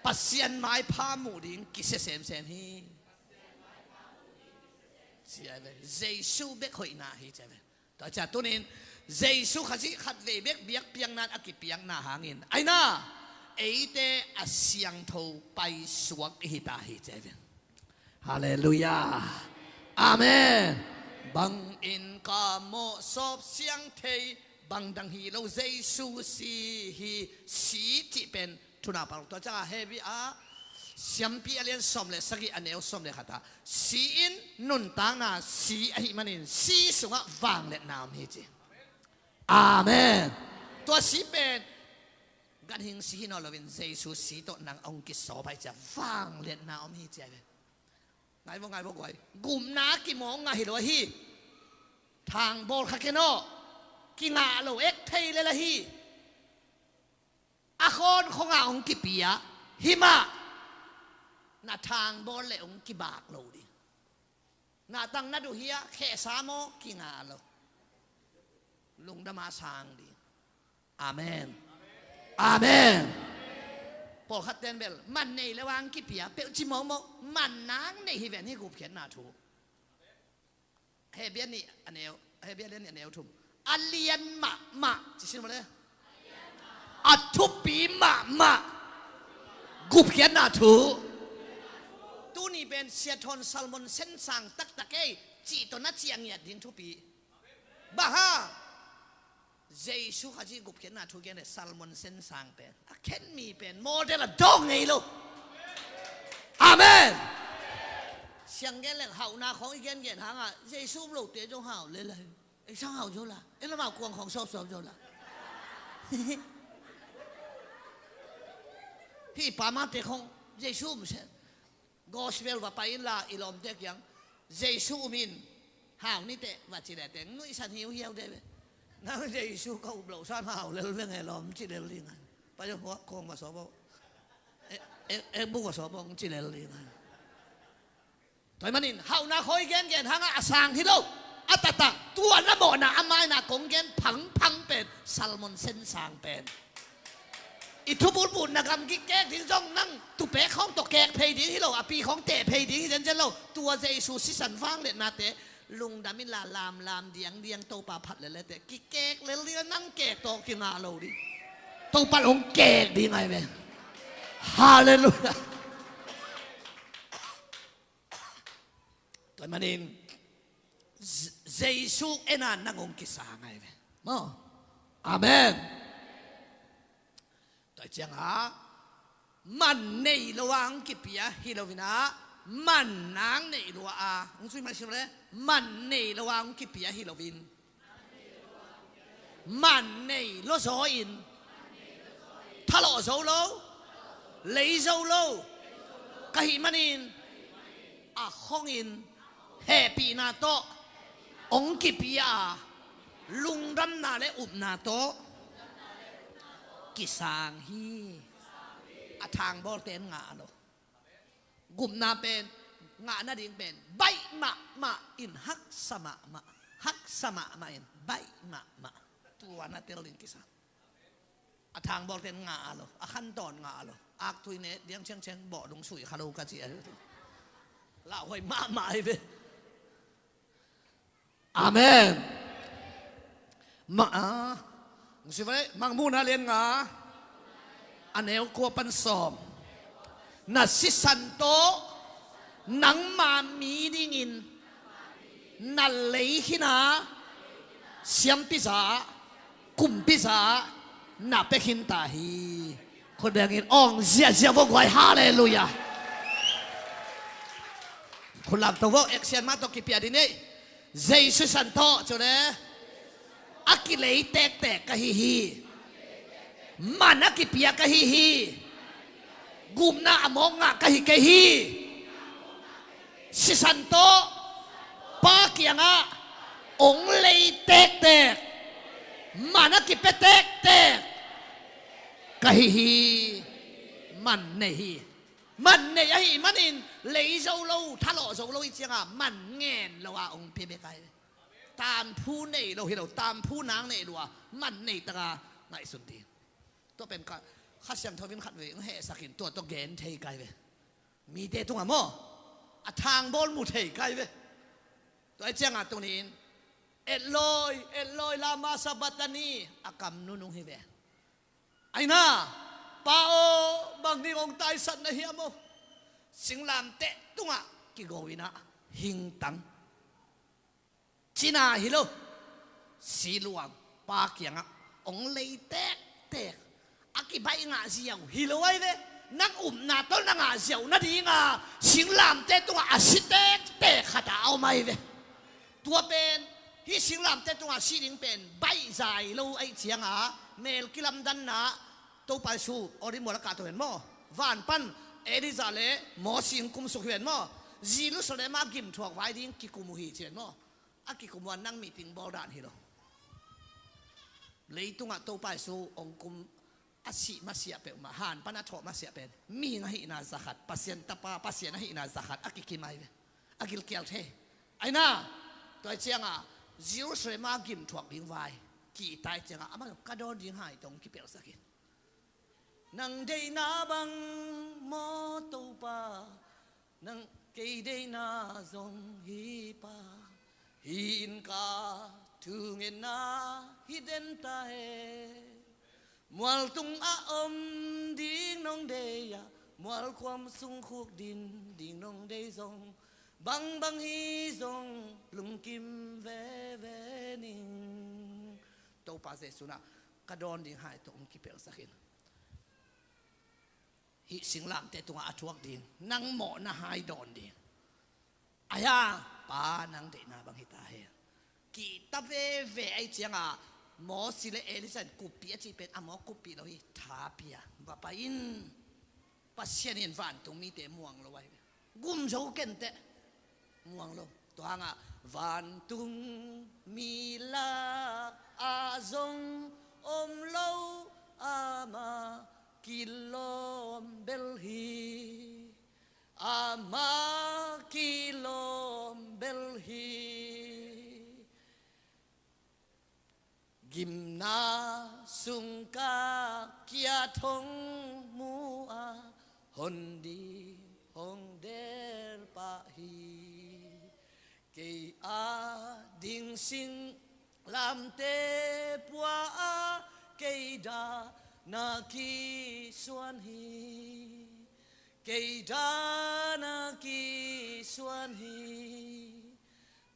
Pasian maipha muh ding kisia semsem hi. Ci ai ve. Jesu bek hoihna hi ci ai ve. Tua cia tunin Jesu Khazih khatvei bek biakpiakna a kipiakna hangin aina eite a siangtho paisuak i hita hi cevin. Halleluiah. Amen. Bangin ka mawhsawp siang thei Bang dang hi lo, Jesu si hi. Si cih pen thunau pal tua ciangah Hebru a siampi a lian sawm le sagih a neu sawm le khat ah, si in nuntakna si ahih manin si sungah vangliatna om hi ci. Amen. Tua si pen ganhing si hi nawn loin Jesu si tawh nang hong kisawp hi cia vangliatna om hi cia ve. Ngai vo, ngai vo guai. Gupna kimawng ngah hi lo ahi. Thangbawl kha ken aw. Kingah lo ek thei lel ahi. A khawn khongah hong kipia hi mah. Na thangbawl le hong kibak lo ding. Na tang na duh hia khehsa maw kingah lo. Lungdama sang ding. Amen. Amen. Pawlkhat ten bel man nei le vang kipia peuh ci mawkmawk, man nang nei hi ven hi gupkhiatna thu. Hebru nih a neu, Hebru nih a neu thum. A lian mahmah ci sin mawle. A thupi mahmah gupkhiatna thu. Tuni pen Sia Thawn Salmon sensang taktak ei cih tawh na ciang ngiat ding thupi. Bang hang? Jesu Khazih gupkhiatna thu gen le Salmon sensang pen a khen mi pen model a dawng ngei lo. Amen. Siang gen leng hauhna khawng i gengen hangah Jesu um lote zong hau lel ahi. Ei sang hau zo la, ei lamau kuang khawng sawpsawp zo la. Hih pa mate khawng Jesu um se. Gospel va pai inla i lawmte kiang Jesu um in hau niteh va ci le teng nuihsan hiuhiau de ve. Nang Jesu ka up loh san hau lel veng e lawm ci lel ding a. Pai huak khawng va sawp aw. Ek buk va sawp aw ci lel ding a. Tua ahih manin hauhna khawi gengen hangah a sang hi lo. A taktak tua na mawhna a maina kong gen phangphang pen Salmon sensang pen i thubulbulna gam kikek ding zong nang tupek khawng tawh kek phei ding hi lo, a pi khawng teh phei ding hi zenzen lo. Tua Jesu sisan vangliatnate lungdam inla lamlam diangdiang Topa phat lelete kikek lel ding a, nang kek tawh kingah lo ding. Topa hong kek ding ahi ve. Halleluiah. Tua ahih manin Jesu en a nang hong kisang ahi ve maw. Amen. Tua ciangah man nei lo a hong kipia hi lo in ah, man nang nei lua a, hong sui mai si lo le, man nei lo a hong kipia hi lo in, man nei lo zaw in, thalawh zo lo, lei zo lo ka hih manin, a khongin hehpihna tawh hong kipia a, lungdamna le upna tawh kisang hi. A thangbawlte in ngah lo. Gupna pen, ngah nading pen baih mahmah in haksa mahmah, haksa mahmah in baih mahmah. Tua na tel ding kisam. A thangbawlte in ngah lo, a khantawn ngah lo. Aktui ne diang ciangciang bawh lung sui kha lo ka ci a. Lauhuai mahmah hi ve. Amen. Ma a, hong si vai, Mangmuhna lian nga, a neu kua pan sawm. Na sisan tawh nangma mi dingin na lei khin a, siampi za, kumpi za na pia khin ta hi. Khut bengin awng ziahziah vo guai, halleluiah. Khut lamto vo, action mah tawh kipia ding ei. Jesu sisan tawh cu le a kilei tektek ka hi hi. Man a kipia ka hi hi. Gupna a mawk ngah ka hi kei hi. Sisan tawh Pa kiangah hong lei tektek, man a kipia tektek ka hi hi. Man nei hi. Man nei ahih manin lei zo lo, thalawh zo lo ih ciangah man ngen lo a hong pia bek ahi. Taanphu nei lo hi lo, taanphu nang nei lo a man nei taka ngaihsun ding. Tua pen ka Kha Siangtho in khatvei hong hehsak in tua tawh gen thei kai ve. Mite tungah maw a thangbawl mu thei kai ve. Tua ih ciangah tuni in Eloi, Eloi, lama sabachthani, a kam nunung hi ve. Aina, Pa aw, bang ding hong taisat na hiam aw? Singlamteh tungah kigo inah hingtang. Cina hi lo, siluang. Pa kiangah hong lei tektek. A kibaih ngah ziau hi lo ahi ve. Nang upna tawh na ngah ziau nadinga singlamteh tungah a si tektek khat a om ahi ve. Tua pen, hih singlamteh tungah si ding pen baih zai lo ahih cianga mel kilamdanna, Topa Jesu Olive mual a kahto hen maw? Van pan Elijah le Moses kumsuk hi hen maw? Jerusalem ah gimthuak vai ding kikum uh hi ci hen maw? A kikum uh a nang meeting bawl dan hi lo. Leitungah Topa Jesu hong kum a sih masiah peuhmah, han pan a thawh masiah pen mihing ahihna zakhat, Pasian tapa, Pasian ahihna zakhat a kikim ahi ve. A gilkial thei. Aina, tua ahih cianga Jerusalem ah gimthuak ding vai kihta ahih cianga amah ka dawn ding hai tawh hong kipelhsak in. Nang deihna bang maw Topa, nang kei deihna zong hi pa. Hih inn ka thungetna hi den ta he. Mual tungah om ding nong deih a, mual kuam sung khuk din ding nong deih zong, bangbang hi zong lungkim veve ning. Topa Jesu na ka dawn ding hai tawh hong kipelhsak in. Hih singlamteh tungah a thuak ding nang mawhna hai dawn ding. Aia, Pa, nang deihna bang hi ta he. Kihta veve ahih cianga Moses le Elijah in kuppih a cih pen a mawk kuppih lo hi, tha pia va pai in. Pasian in vantung mite muang lo ahi ve. Gum zo kenteh. Muang lo. Tua hangah vantung mi lakah zong om lo ama kilawm bel hi. Ama kilawm bel hi. Gimna sung ka kiat hong mu a, hon ding hong del pah hi. Kei a ding singlamteh pua a, kei dan a kisuan hi. Kei dan a kisuan hi.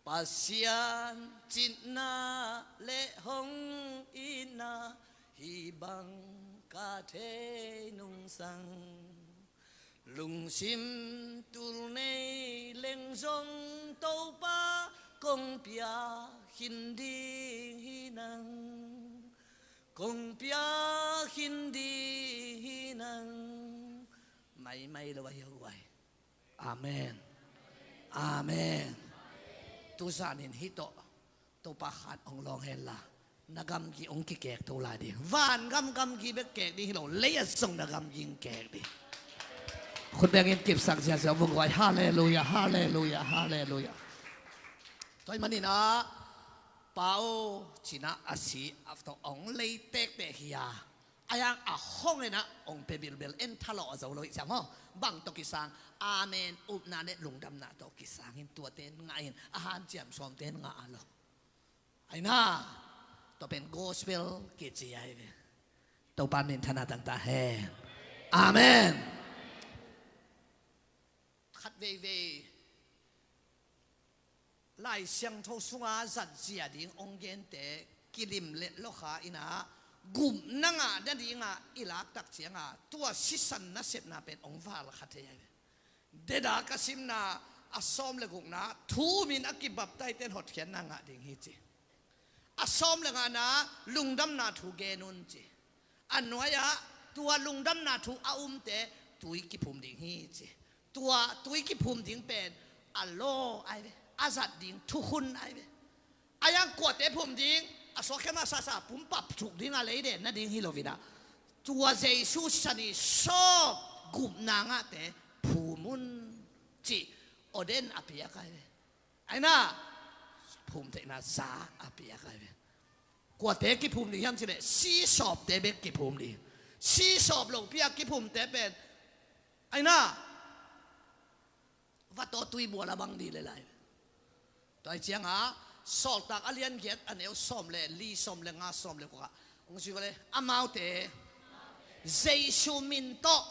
Pasian citna le hong itna hih bang ka thei nungsang. Lungsim tul nei leng zong Topa kong piak khin ding hi nang. Kong piak khin ding hi nang. Maimai lo ahi ho guai. Amen. Amen. Tuzanin hih tawh Topa khan hong lawng henla, na gamgi hong kikek to lai ding. Van gam gamgi bek kek ding hi lo, lei ah zong na gamgi hong kek ding. Khut bengin kipsak ziahziah vung guai. Halleluiah, halleluiah, halleluiah. Tua ahih manin ah, Pa aw, ci-in ah a si a tawh hong lei tektek hi a, a yang a hong en ah hong pia bilbel en thalawh a zo lo hi ciang maw. Bang tawh kisang? Amen. Upna le lungdamna tawh kisang in, tuate in ngah in, a hanciam sawmte in ngah lo. Aina, tua pen gospel kici ahi ve. Topa minthanna tangta hen. Amen. Khat veivei Lai Siangtho sunga zatzia ding hong gente kilimlet lawkha in ah, gupna ngah nadinga i laktak cianga tua sisan nasepna pen hong valkha thei ahi ve. Deda ka simna a sawm le gukna, thu umin a kibaptaizten hotkhiatna ngah ding hi ci. A sawm le ngana, lungdamna thu gen un ci. A nuai-ah tua lungdamna thu a umte tui kiphum ding hi ci. Tua tui kiphum ding pen a law ahi ve, a zat ding thukhun ahi ve. A yang kuate phum ding, a suakkhiatna sasa pumpap thuk ding a lei den nading hi lo in ah, tua Jesu sisan i sawp gupna ngahte phum un cih order a piak ahi ve. Aina, phumtheihna za a piak ahi ve. Kuate kiphum ding hiam cih leh, si sawpte bek kiphum ding. Si sawp lopi a kiphumte pen, aina, vatawh tuibual a bang ding le lai. Tua ahih cianga Sawltak a lian giat a neu sawm le li, sawm le nga, sawm le kua, hong ci ko le, amaute Jesu min tawh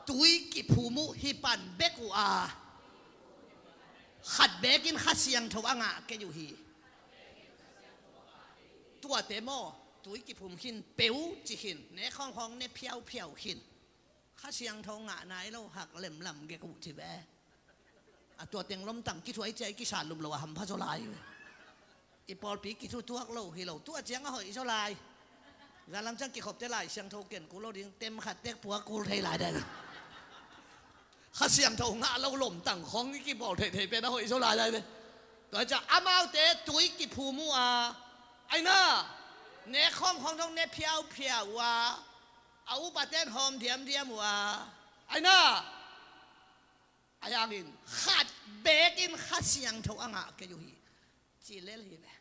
tui kiphum uh hi pan bek uh a, khat bekin Kha Siangtho a ngah kei uh hi. Tuate maw, tui kiphum khin, peu ci khin, ne khawngkhawng ne phiauphiau khin. Kha Siangtho ngah nai lo, hak lemlam gek uh ci ve. A tua teng lomtang kithuai cia i kisa lum lo a hampha zaw lai ve. I pawlpi kithutuak lo hi lo, tua ciang a hoih zaw lai. Zanlam ciang kikhopte Lai Siangtho ken kul lo ding, tem khat tek pua kul thei lai dai. Kha Siangtho ngah lo lomtang khawng i kibawl theihtheih pen a hoih zaw lai lai ve. Tua ciang amaute tui kiphum uh a, aina, ne khawngkhawng dong ne phiauphiau uh a, a upaten hawm diamdiam uh a, aina, a yangin khat bekin Kha Siangtho a ngah kei uh hi. Ci lel hi ve.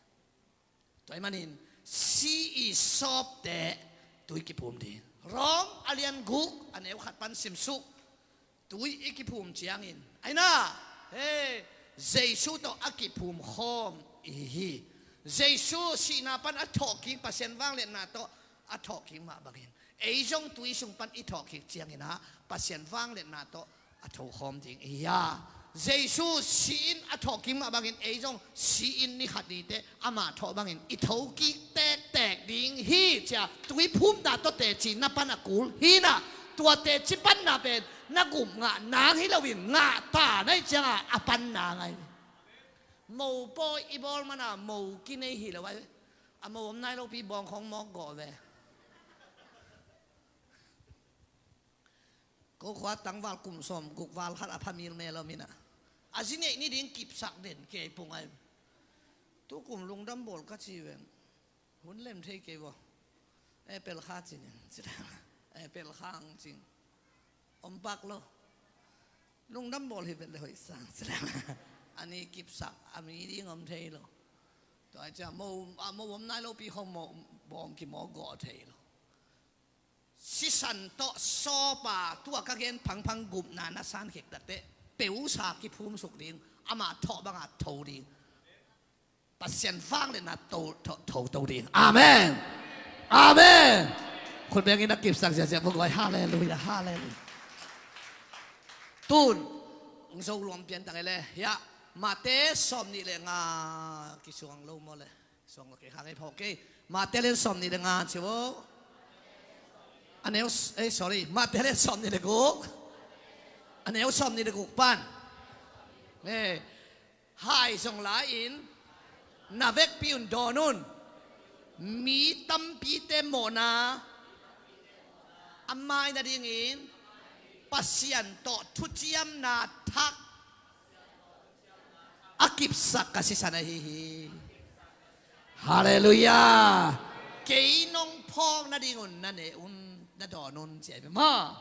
Tua ahih manin si i sawpte tui kiphum ding. Rom a lian guk a neu khat pan simsuk. Tui i kiphum ciangin, aina, he, Jesu tawh a kiphum khawm i hi hi. Jesu sihna pan a thawhkik, Pasian vangliatna tawh a thawhkik mah bangin, ei zong tui sung pan i thawhkik ciangin ah Pasian vangliatna tawh a thokhawm ding i hi a. Jesu si-in a thawhkik mah bangin ei zong si-in ni khat nite amah thawh bangin i thokik tektek ding hi cia tui phumna tawh teci na pan a kul hi na. Tua teci panna pen na gup ngah nang hi loin ngah ta na hi cianga a panna ngai. Mopawi i bawl mana mo kinei hi lo ai. A mo om nai lopi bawngkhawng mawk gawh ve. Ko khua tangval kum sawm guk val khat a pha mil mel om inah, a zi neih ni ding kipsak den kei pung ai. Tukum lungdam bawl ka ci ven. Hun lem thei kei vaw. Apple kha cin in ci lem. Apple kha ang cing. Om pak lo. Lungdam bawl hi vet le hoih sang ci lem. A ni kipsak a mi ding om thei lo. Tua ai cia mo, a mo om nai lo pi khong mo bawng ki mo gawh thei lo. Sisan tawh sawpa tua ka gen phangphang gupna na san khek takte peusa kiphumsuk ding, amah thawh banga tho ding. Pasian vangliatna tho, tho, tho, tho ding. Amen. Amen. Khut bengin a kipsak ziahziah vugoi. Halleluiah, halleluiah. Tun ong zo luam pian tang e le. Hiah Mate sawm nih le nga kisuang lo maw le. Suang lo kei khang ei phawk kei. Mate lian sawm nih le nga ci vo. A neu, eh, sorry, Mate lian sawm nih le guk. A neu sawm nih le guk pan. Eh, hai zong lai-in na vekpi un dawn un. Mi tampite mawhna a mai nadingin Pasian tawh thuciamna thak a kipsak ka sisan ahi hi. Halleluiah. Kei nong phawk nadingun na ne un, na dawn un ci ai ve maw.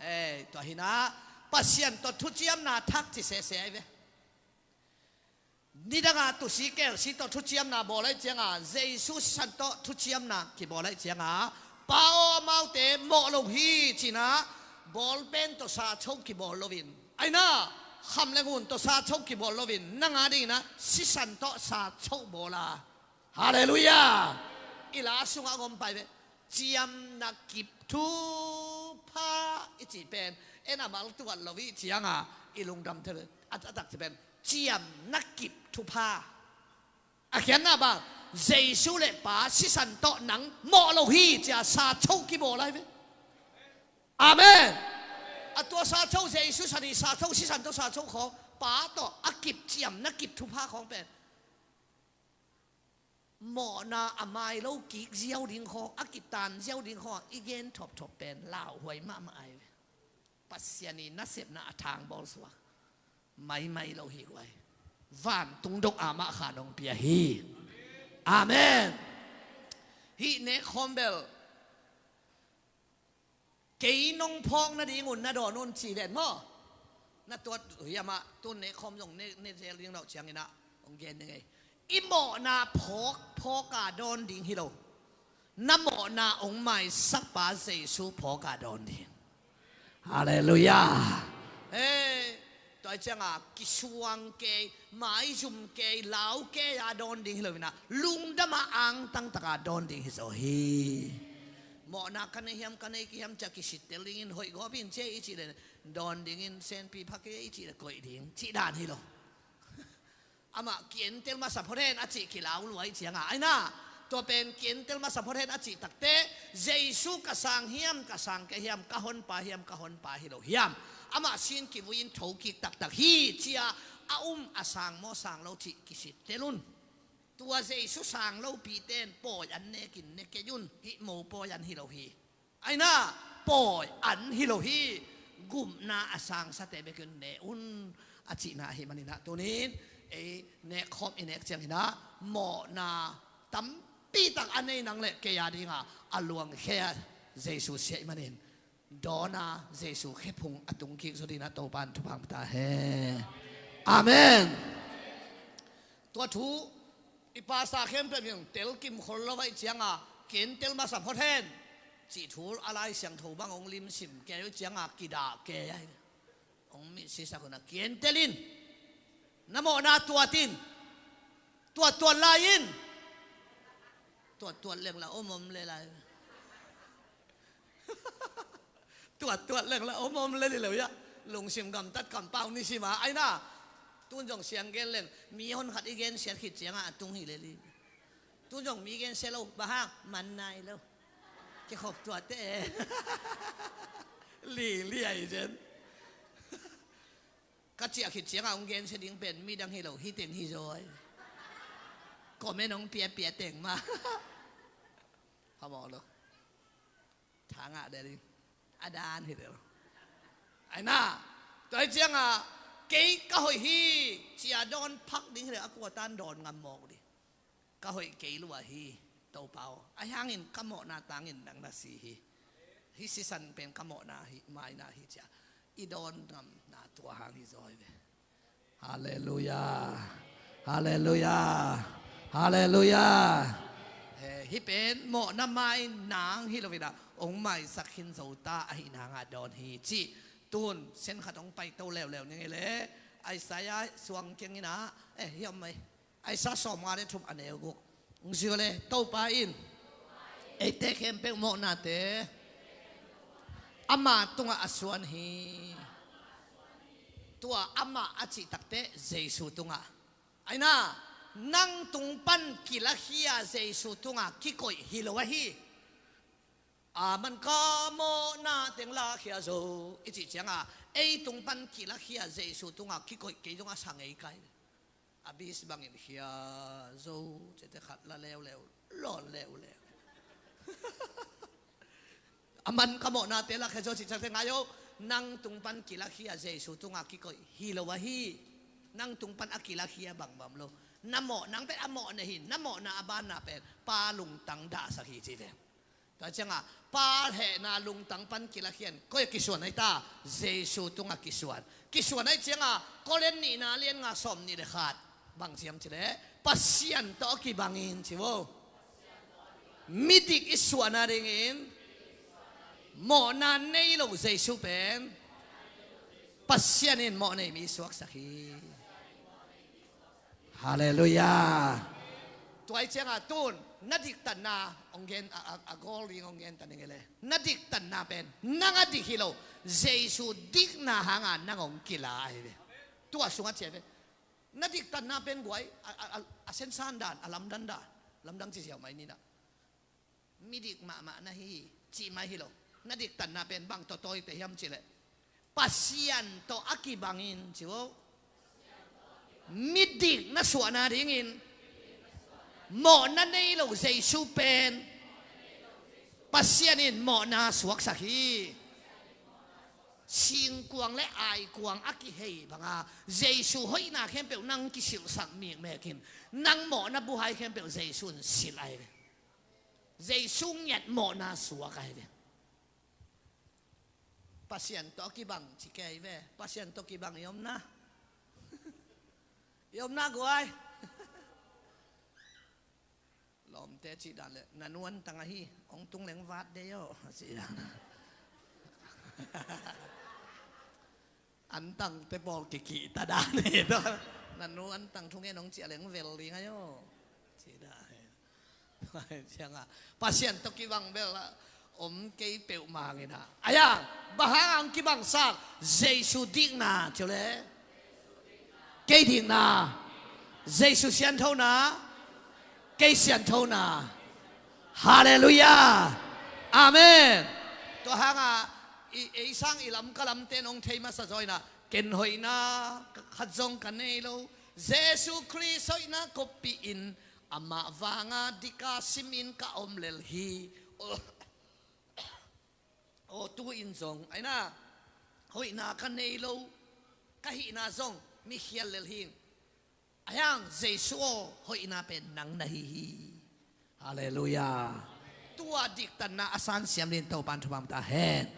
Eh, tua hinah Pasian tawh thuciamna thak ci sese ai ve. Nidanga tusi kelsi tawh thuciamna bawl ai cianga, Jesu sisan tawh thuciamna kibawl ai cianga, Pa aw, amaute mawh lo hi cinah, bawlpen tawh sa cho kibawl loin, aina, kham le ngun tawh sa cho kibawl loin, nanga dinginah sisan tawh sa cho bawla. Halleluiah. I la sungah a gom pai ve. Ciamna kip thupha i cih pen en a mal tuat lo i cianga i lungdam thei ve. A, a tak ci pen ciamna kip thupha. A khiatna bang, Jesu le Pa sisan tawh nang mawh lo hi cia sa cho kibawl ai ve. Amen. A tua sa cho Jesu san i sa cho sisan tawh sa cho khawng, Pa tawh a kip ciamna kip thupha khawng pen mawhna a mai lo kik ziau ding khawng, a kitan ziau ding khawng i gen thopthop pen lauhuai mahmah ai ve. Pasian i nasepna a thang bawlsuak maimai lo hi guai. Vantung dok amah kha nong pia hi. Amen. Hih nek khawm bel kei nong phawk nadingun na dawn un ci ven maw? Na tuat hiamah tun nek khawm zong ne, ne zel ding loh cianginah hong gen ding ei. I mawhna phawk phawka dawn ding hi lo. Na mawhna hong maisakpa Jesu phawka dawn ding. Halleluiah. Hei, tua cianga kisuang kei, maizum kei, lau kei a dawn ding hi loinah lungdama angtangtaka dawn ding hi zaw hi. Mawhna ka nei hiam, ka nei kihiam cia kisittel dingin hoih gawpin cia i cih le dawn dingin senpi pha kei i cih le koih ding cih dan hi lo. Amah kientel masa phot hen a cih kilau luai cianga aina Tua pen ki entel masa phot hen a cih takteh, Jesu ka sang hiam, ka sang kei hiam, ka honpa hiam, ka honpa hi lo hiam, amah sin kivui-in thokik taktak hi, ci-a a um a sang maw sang lo cih kisittel un. Tua Jesu sang lopite in pawi an nekin ne kei un, hih mopawi an hi lo hi. Aina, pawi an hi lo hi, gupna a sangsate bekin ne un, a cihna ahih manin ah, tunin ei nekkhawm i nek ciangin ah mawhna tampi tak a nei nang le kei a dingah a luangkhia Jesu sia ahih manin, dawn a Jesu khephung a tungkik zaw dingin ah Topa'n thupha hong pia ta hen. Amen. Tua thu i pastor khempeuh in tel kimkhol lo ahih ciangin, ki entel masa phot hen cih thu a Lai Siangtho bang hong limsim kei uh ciangin kidah kei a hi. Hong misisak un ah, ki entel in, na mawhna tuat in, tuattuat lai in. Tuattuat leng la om om le lai. Tuattuat leng la om om le li lo ia. Lungsim gamtat kampau nisim a, aina, tun zong siang gen leng, mi honkhat i gensiat khit ciangin a tung hi le li. Tun zong mi gensia lo, bang hang, man nai lo. Kikhop tuatte. Lili ahi zen. Ka ciah khit ciangin hong gensia ding pen midang hi lo, hih teng hi zaw. Comment hong piapia teng mah. Phamawh lo. Tha ngah ding a dan hi lo. Aina, tua ahih ciangin kei ka hoih hi, ci-a dawn phak ding hi lo, a kua tan dawn ngam mawk ding. Ka hoih kei lua hi, Topa aw. Ahi hangin ka mawhna tangin nang na si hi. Hih sisan pen ka mawhna hi, maina hi, ci-a i dawn ngamna tua hang hi zaw hi ve. Halleluiah. Halleluiah. Halleluiah. Eh, hih pen mawhna mai nang hi lo in ah, hong maisak khin zo ta ahih nangin dawn hi, cih tun sen khat hong paito leuleu ning ei le. Isaiah suang kiangin ah, eh, hiam mai. Isaiah sawmnga le thum, a neu guk. Hong zui le, Topa in eite khempeuh mawhnate ama tungah a suan hi. Tua ama a cih takteh Jesu tungah. Aina, nang tung pan kilakhia Jesu tungah kikoih hi lo ahi. A man ka mawhna teng lakhia zo i cih ciangin, ei tung pan kilakhia Jesu tungah kikoih kei zong a sa ngei kai. A bis bangin khia zo, cite khat la leuleu, lawn leuleu. A man ka mawhnate lakhia zo cih ciangte ngai o, nang tung pan kilakhia Jesu tungah kikoih hi lo ahi. Nang tung pan a kilakhia bangbang lo. Na mawh, nang pen a mawhna hi, na mawhna a banna pen Pa lungtang dahsak hi ci ve. Tua ciangin Pa hehna lungtang pan kilakhia in koi ah kisuan ahi ta, Jesu tungah kisuan. Kisuan ahih ciangin Korin nihna lian nga sawmnih le khat bang ci hiam cih leh, Pasian tawh kibangin ci vo. Midik i suahna dingin mawhna nei lo Jesu pen Pasian in mawh nei mi suaksak hi. Halleluiah. Tua ahih ciangin tun na diktatna hong gen, a, a, a goal ding hong gen ta ning ei le. Na diktatna pen nang a dik hi lo, Jesu dikna hangin nang hong kila ahi ve. Tua sungah ci ahi ve. Na diktatna pen guai, a, a, a, a sensan dan, a lamdang dan, lamdang ci ziau mai ni na. Midik mahmah na hi hi, cih mai hi lo. Na diktatna pen bang tawh tawite hiam cih leh, Pasian tawh a kibangin ci vo. Midik na suahna dingin mawhna nei lo Jesu pen Pasian in mawhna suaksak hi. Singkuang le aikuang a kihei banga Jesu hoihna khempeuh nang kisilhsak mikmekin, nang mawhna buhai khempeuh Jesu in silh ahi ve. Jesu ngiat mawhna suak ahi ve. Pasian tawh kibang ci kei ve. Pasian tawh kibang i omna. I omna guai. Lawmte cih dan le, na nu antang ahi, hong tung leng vat dei aw, cih dan. Antangte pawl kikihta dan hi tawh. Na nu antang thungen hong ciah leng vel ding ahi aw, cih dan hi. Ciangah Pasian tawh kibang bel a om kei peuhmah hangin ah. Aia, bang hang hong kibangsak? Jesu dikna, ci le. Kei dikna. Jesu sianthona. Kei sianthona. Halleluiah. Amen. Tua hangah i, ei sang i lam ka lamte in hong thei masa zaw inah, ken hoihna khat zong ka nei lo, Jesu Khrist hoihna koppih in, amah vanga dika simin ka om lel hi. Aw, aw, tu-in zong aina hoihna ka nei lo, ka hihna zong mi khial lel hi. Ahi hang Jesu aw, hoihna pen nang na hi hi. Halleluiah. Tua diktatna a sansiam dingin Topan thupha ta hen.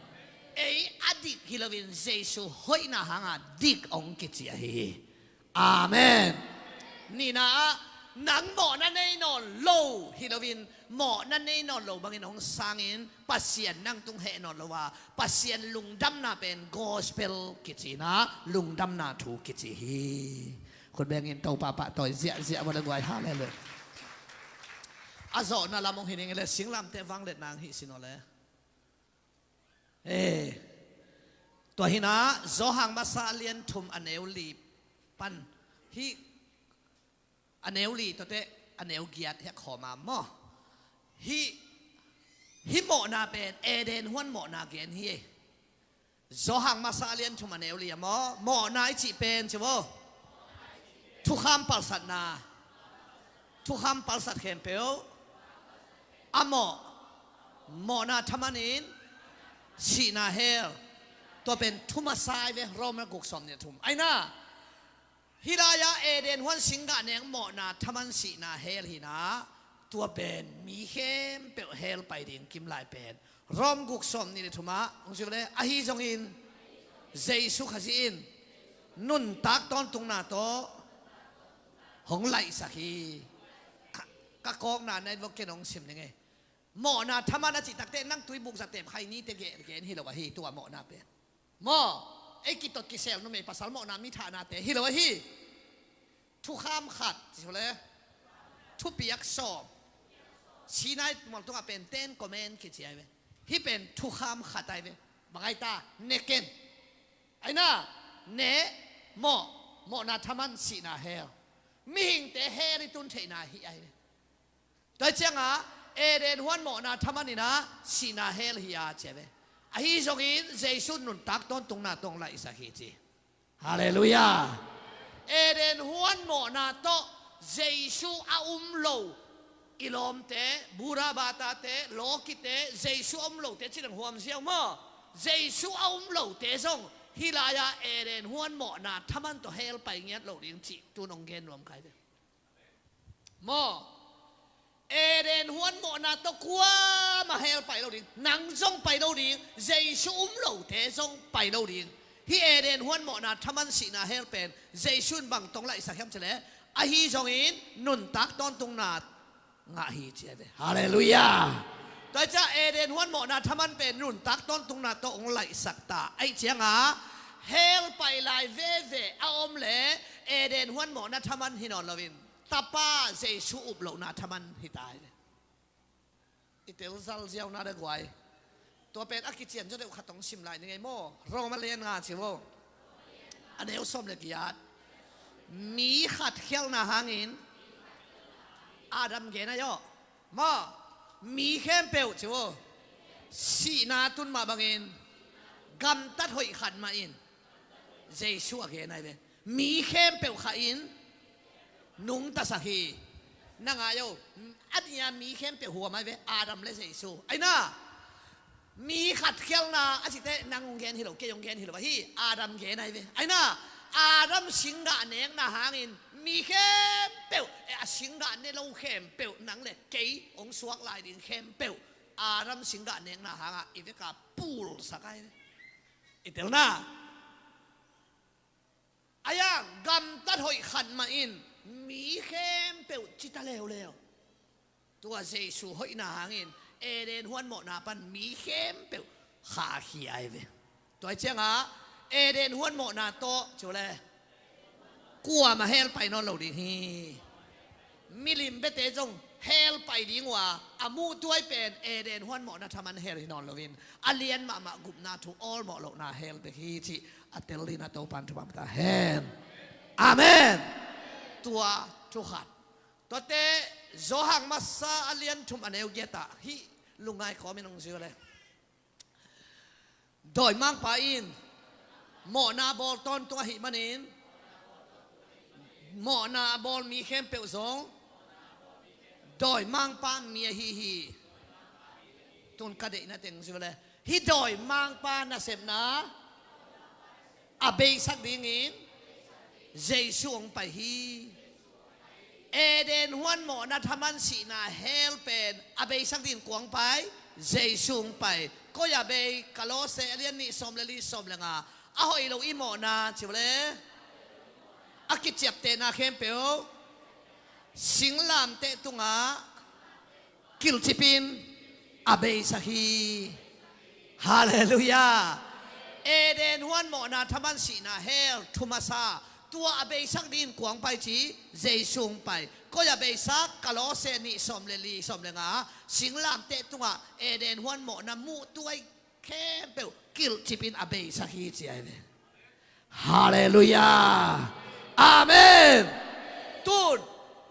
Ei a dik hi loin Jesu hoihna hanga dik hong kici ahi hi. Amen. Nihna ah nang mawhna nei nawn lo hi loin, mawhna nei nawn lo bangin hong sangin Pasian nang tung heh nawn lo a, Pasian lungdamna pen gospel kici inah, lungdamna thu kici hi. Khut bengin Topa pahtawi ziahziah vua le guai. Halleluiah. A zawhna lam hong hi ning le, singlamteh vangliatna hong hi sin aw le. Eh, tua hinah Johan masa a lian thum a neu li pan hih, a neu li tawte a neu giat hiak khawm a maw? Hih, hih mawhna pen Eden huan mawhna gen hi. Johan masa a lian thum a neu li a maw? Mawhna i cih pen ci vo, thukham palsatna. Thukham palsat khempeuh a mawh, mawhna thaman in sihna hell. Tua pen thu masa ai ve, Roma guk sawm nih le thum. Aina, hih lai-ah Eden huan singgah neng mawhna thaman sihna hell hinah, tua pen mi khempeuh hell pai ding kimlai pen Rom guk sawm nih le thumah hong ci uh le, ahi zongin Jesu Khazih in nuntak tawntungna tawh hong laihsak hi. Ka kawkna na et vok ken hong sim ning e. Mawhna thaman a cih takte nang tuibuk zatep khainite gen, gen hi lo ahi, tua mawhna pen. Maw, ei kitot kisel numei pasal mawhna mi thahnate hi lo ahi. Thukham khat ci le, thupiak sawm. Sinai mual tungah pen Ten Command kici ai ve. Hih pen thukham khat ai ve. Bang ai ta, ne ken. Aina, ne, mawh, mawhna thaman sihna hell. Mihingte hell i tun theihna hi ai ve. Tua ciangah Eden huan mawhna thaman inah sihna hell hi a ci ai ve. Ahi zongin Jesu nuntak tawntungna tawh hong laihsak hi ci. Halleluiah. Eden huan mawhna tawh Jesu a um lo i lawmte, Buddha batate, lawkite, Jesu a um lote ci dang huam ziau maw? Jesu a um lote zong hih lai-ah Eden huan mawhna thaman tawh hell pai ngiat lo ding cih tun hong gen nuam kai ve. Maw, Eden huan mawhna tawh kuamah hell pai lo ding, nang zong pai lo ding, Jesu um lote zong pai lo ding. Hih Eden huan mawhna thaman sihna hell pen Jesu in bang tawh hong laihsak hiam ci le, ahi zongin nuntak tawntungna ngah hi ci ai ve. Halleluiah. Tua hi ciah Eden huan mawhna thaman pen nuntak tawntungna tawh hong laihsak ta aih ciangah hell pai lai veve a om le Eden huan mawhna thaman hi nawn loin Tapa Jesu up lohna thaman hi ta hi. I tel zal ziau na de guai. Tua pen a kician zaw deuh khat hong sim lai ni ngei maw? Roma lian nga ci vo. A neu sawm le giat. Mi khat khialhna hangin Adam gen ai aw. Maw, mi khempeuh ci vo. Sihna tun mah bangin gamtat hoih khat mah in Jesu a gen ai ve. Mi khempeuh khah in nungtasak hi. Na ngai o, a nia mi khempeuh huam ai ve, Adam le Jesu. Aina, mi khat khialhna a cite nang hong gen hi lo, kei hong gen hi lo ahi, Adam gen ai ve. Aina, Adam singgah nekna hangin mi khempeuh, eh, a singgah ne lo khempeuh, nang le kei hong suak lai ding khempeuh Adam singgah nekna hangah i veka pulsak ai ve. I telna. Ahi hang gamtat hoih khat mah in mi khempeuh cita leuleu. Tua Jesu hoihna hangin Eden huan mawhna pan mi khempeuh khahkhia ai ve. Tua hi ciangah Eden huan mawhna tawh ci uh le kuamah hell pai nawn lo ding hi. Milim biate zong hell pai ding uh a, a muh tuai pen Eden huan mawhna thaman hell hi nawn loin a lian mahmah gupna thu awlmawh lohna hell bek hi cih a tel dingin a Topan thupha ta hen. Amen. Tua thu khat. Tuate Johan masa a lian thum a neu giat ah hih lungngai kawmin hong zui le. Dawimangpa in mawhna bawl tawntung ahih manin mawhna a bawl mi khempeuh zong dawimangpa mi ahi hi. Tun ka deihna teng zui le. Hih dawimangpa nasepna a beisak dingin Jesu hong pai hi. Eden huan mawhna thaman sihna hell pen a beisak dingin kua hong pai? Jesu hong pai. Koi a bei? Kolose a lian nih sawm le li, sawm le nga. A hoih lo i mawhna ci uh le a kiciaptehna khempeuh singlamteh tungah kilhcipin a beisak hi. Halleluiah. Eden huan mawhna thaman sihna hell thu masa, tua a beisak dingin kua hong pai ci? Jesu hong pai. Koi a beisak? Kolose nih sawm le li, sawm le nga. Singlamteh tungah Eden huan mawhna muh tuai khempeuh kilhcipin a beisak hi ci ahi ve. Halleluiah. Amen. Tun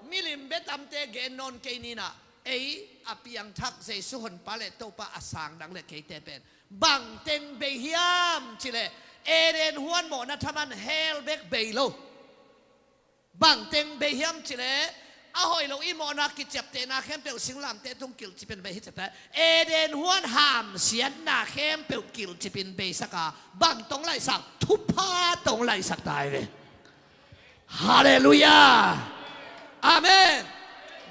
milim betamte gen nawn kei ni in ah, ei a piangthak Jesu honpa le Topa a sang dang le keite pen bangteng bei hiam ci le, Eden huan mawhna thaman hell bek bei lo. Bangteng bei hiam ci le, a hoih lo i mawhna kiciaptehna khempeuh singlamteh tung kilhcipin bei hi ci le, Eden huan hamsiatna khempeuh kilhcipin beisak a, bang tawh hong laihsak? Thupha tawh hong laihsak ta hi ve. Halleluiah. Amen.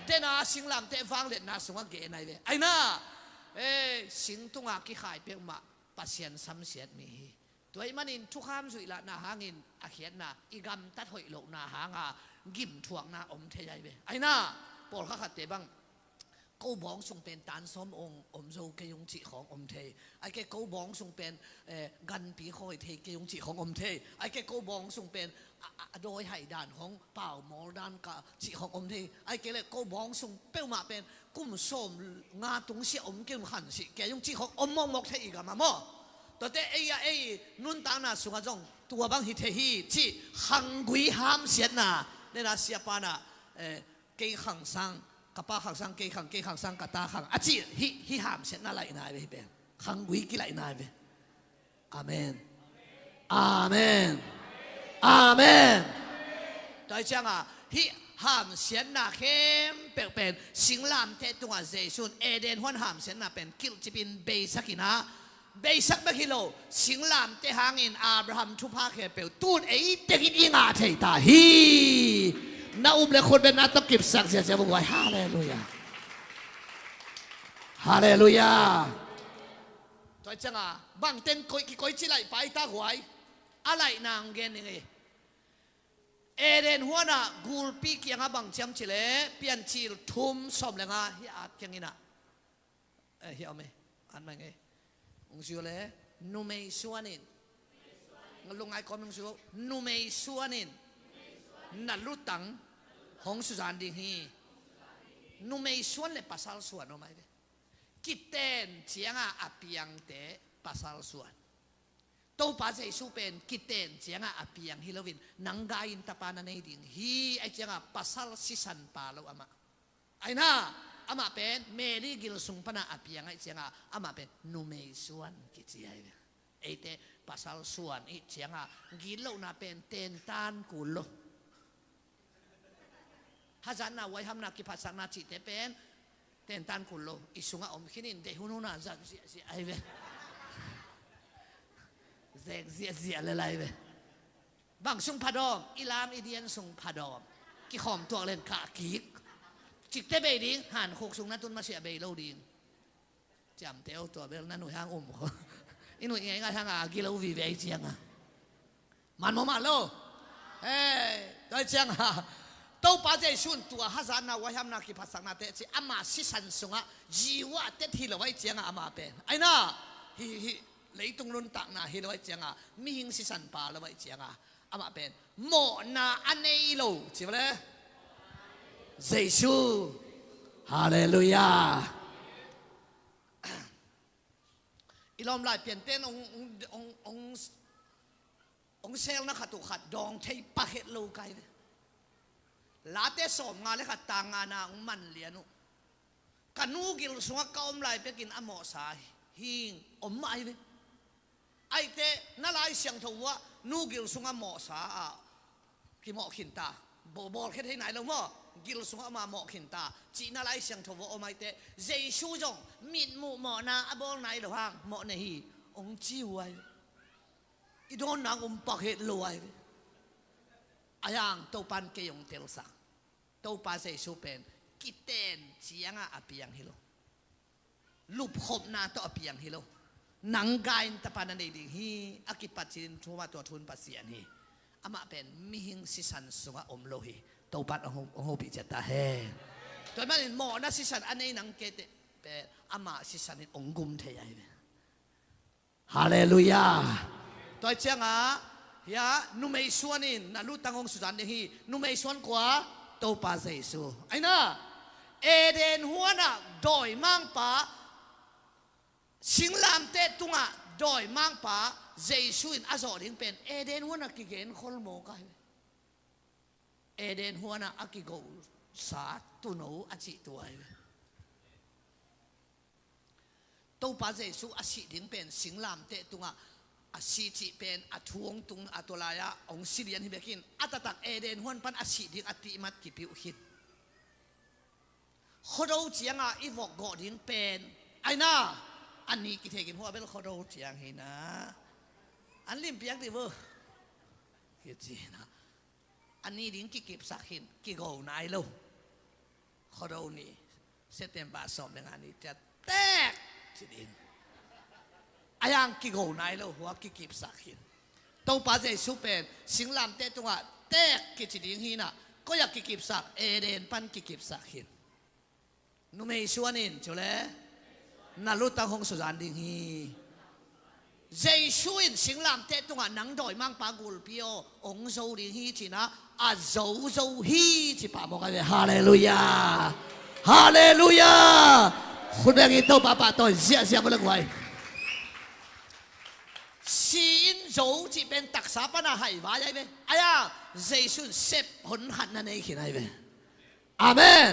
Dena singlamteh vangliatna sungah gen ahi ve. Aina, eh, sing tungah kikhai peuhmah Pasian samsiat mi hi. Tua ahih manin thukham zuih lahna hangin a khiatna, i gamtat hoih lohna hanga gimthuakna om thei ahi ve. Aina, pawlkhat khatte bang, ko bawng sung pen tan sawm ong om zo kei ung cih khawng om thei. Ai ke ko bawng sung pen, eh, ganpi khawi thei kei ung cih khawng om thei. Ai ke ko bawng sung pen a, a, a dawi hai dan khawng, pau mawl dan ka cih khawng om thei. Ai ke le ko bawng sung peuhmah pen kum sawm nga tung sia om kei un khan sih kei ung cih khawng om mawkmawk thei i gam ah maw. Tuate ei a ei nuntakna sungah zong tua bang hi thei hi cih khanggui hamsiatna. Nena siapa na, eh, kei khang sang, ka pa khang sang kei khang, kei khang sang ka ta khang a cih hi, hi hamsiatna laihna hi ve hi pen. Khanggui kilaihna hi ve. Amen. Amen. Amen. Tua hi cianga hih hamsiatna khempeuh pen singlamteh tungah Jesu in Eden huan hamsiatna pen kilhcipin beisak in ah, beisak bek hi lo, singlamteh hangin Abraham thupha khempeuh tun ei tengin i ngah thei ta hi. Na up le khut beng na tawh kipsak ziazia vung guai. Halleluiah. Halleluiah. Tua hi cianga bangteng kikoici laih pai ta guai. A laihna hong gen ning hi. Eden huanah gulpi kiangah bang ci hiam ci le, Piancil thum sawm le nga hi at kiang in ah, eh, hi om e, at mai ngei. Hong zui le, numei suan in, lungngai kawm hong zui, numei suan in na lutang hong suzan ding hi. Numei suan le pasal suan om ahi ve. Kiten cianga a piangte pasal suan. Topa Jesu pen kiten cianga a piang hi loin nang gai in tapa na nei ding hi. Ahi cianga pasal sisan pa lo amah. Aina, amah pen Mary gil sung pana a piang ahi cianga amah pen numei suan kici ahi ve. Eite pasal suan i cianga gitlohna pen tentan kul lo. Hazatna, huaihamna, kiphatsakna cihte pen tentan kul lo. I sungah om khinin deih hunhuna zat ziahziah ahi ve. Zek ziahziah le lai ve. Bang sung phadawm? I lam i dian sung phadawm. Kikhawm tuak len kah kik. Cikte bei ding, hankhuk sung na tun masiah bei lo ding. Ciamteh o, tua bel na nuih hang um kho. I nuih ngeingai hanga gilo vive ahi cianga. Man maw man lo? Hei, tua hi cianga Topa Jesu in tua hazatna, huaihamna, kiphatsakna teci ama sisan sungah jiwa tet hi lo ahi cianga ama pen. Aina, hi, hi, leitung nuntakna hi lo ahi cianga, mihing sisan pa lo ahi cianga amah pen mawhna a nei lo ci vale. Jesu. Halleluiah. I lawm lai pianten ong, ong, ong, ong, ong selna khat uh khat dawng thei pakhet lo kai ve. Late sawmnga le khat tang ngana hong man lian uh. Ka nu gil sungah ka om lai pekin a mawhsa hing om mah ahi ve. Aihte na Lai Siangtho uah nu gil sungah mawhsa ah kimawh khinta. Bawlkhia thei nai lo maw? Gil sungah om a mawh khinta cihna Lai Siangtho uah om aihte Jesu zong mitmuh mawhna a bawl nai lo hang mawh nei hi hong ci uh ahi ve. I dawn nang um pak het lo ahi ve. Ahi hang Topan kei hong telsak. Topa Jesu pen kiten ciangah a piang hi lo. Lupkhopna tawh a piang hi lo. Nang gai in tapa na nei ding hi. A kipat cin thumah tua thun Pasian hi. Amah pen mihing sisan sungah om lo hi. Topan hong hopih ciat ta hen. Tua manin mawhna sisan a nei nang kei teh pen amah sisan in hong gum thei ahi ve. Halleluiah. Tua ciangah hia numei suan in na lutang hong suzan ding hi. Numei suan kua? Topa Jesu. Aina Eden huanah dawimangpa singlamteh tungah dawimangpa Jesu in a zawh ding pen Eden huanah kigen kholmawk ahi ve. Eden huanah a kigosa tuuno a cih tua ahi ve. Topa Jesu a sih ding pen singlamteh tungah a sih cih pen a thu hong tung a tua lai-ah hong si lian hi bekin a taktak Eden huan pan a sih ding a tihmat kipiuh khin. Khuado ciangah i vok gawh ding pen aina a nih kitheikin hua bel khuado ciang hi na. An limpiak dih vo. Kici na. A ni ding kikipsak hin kigo nai lo. Khuado ni September sawm le nga ni ciat tek ci ding. Ahi hang kigo nai lo hua kikipsak hin. Topa Jesu pen singlamteh tungah tek kici ding hinah koi-ah kikipsak? Eden pan kikipsak hin. Numei suan in cu le na lutang hong suzan ding hi. Jesu in singlamteh tungah nang dawimangpa gulpi aw hong zo ding hi cinah a zozo hi ci pah mawk ahi ve. Halleluiah. Halleluiah. Khutbeng in Topa pahtawi ziahziah vo le guai. Si in zo cih pen taksa pana haivai ahi ve. Ahi a Jesu in sep honkhatna nei khin ahi ve. Amen.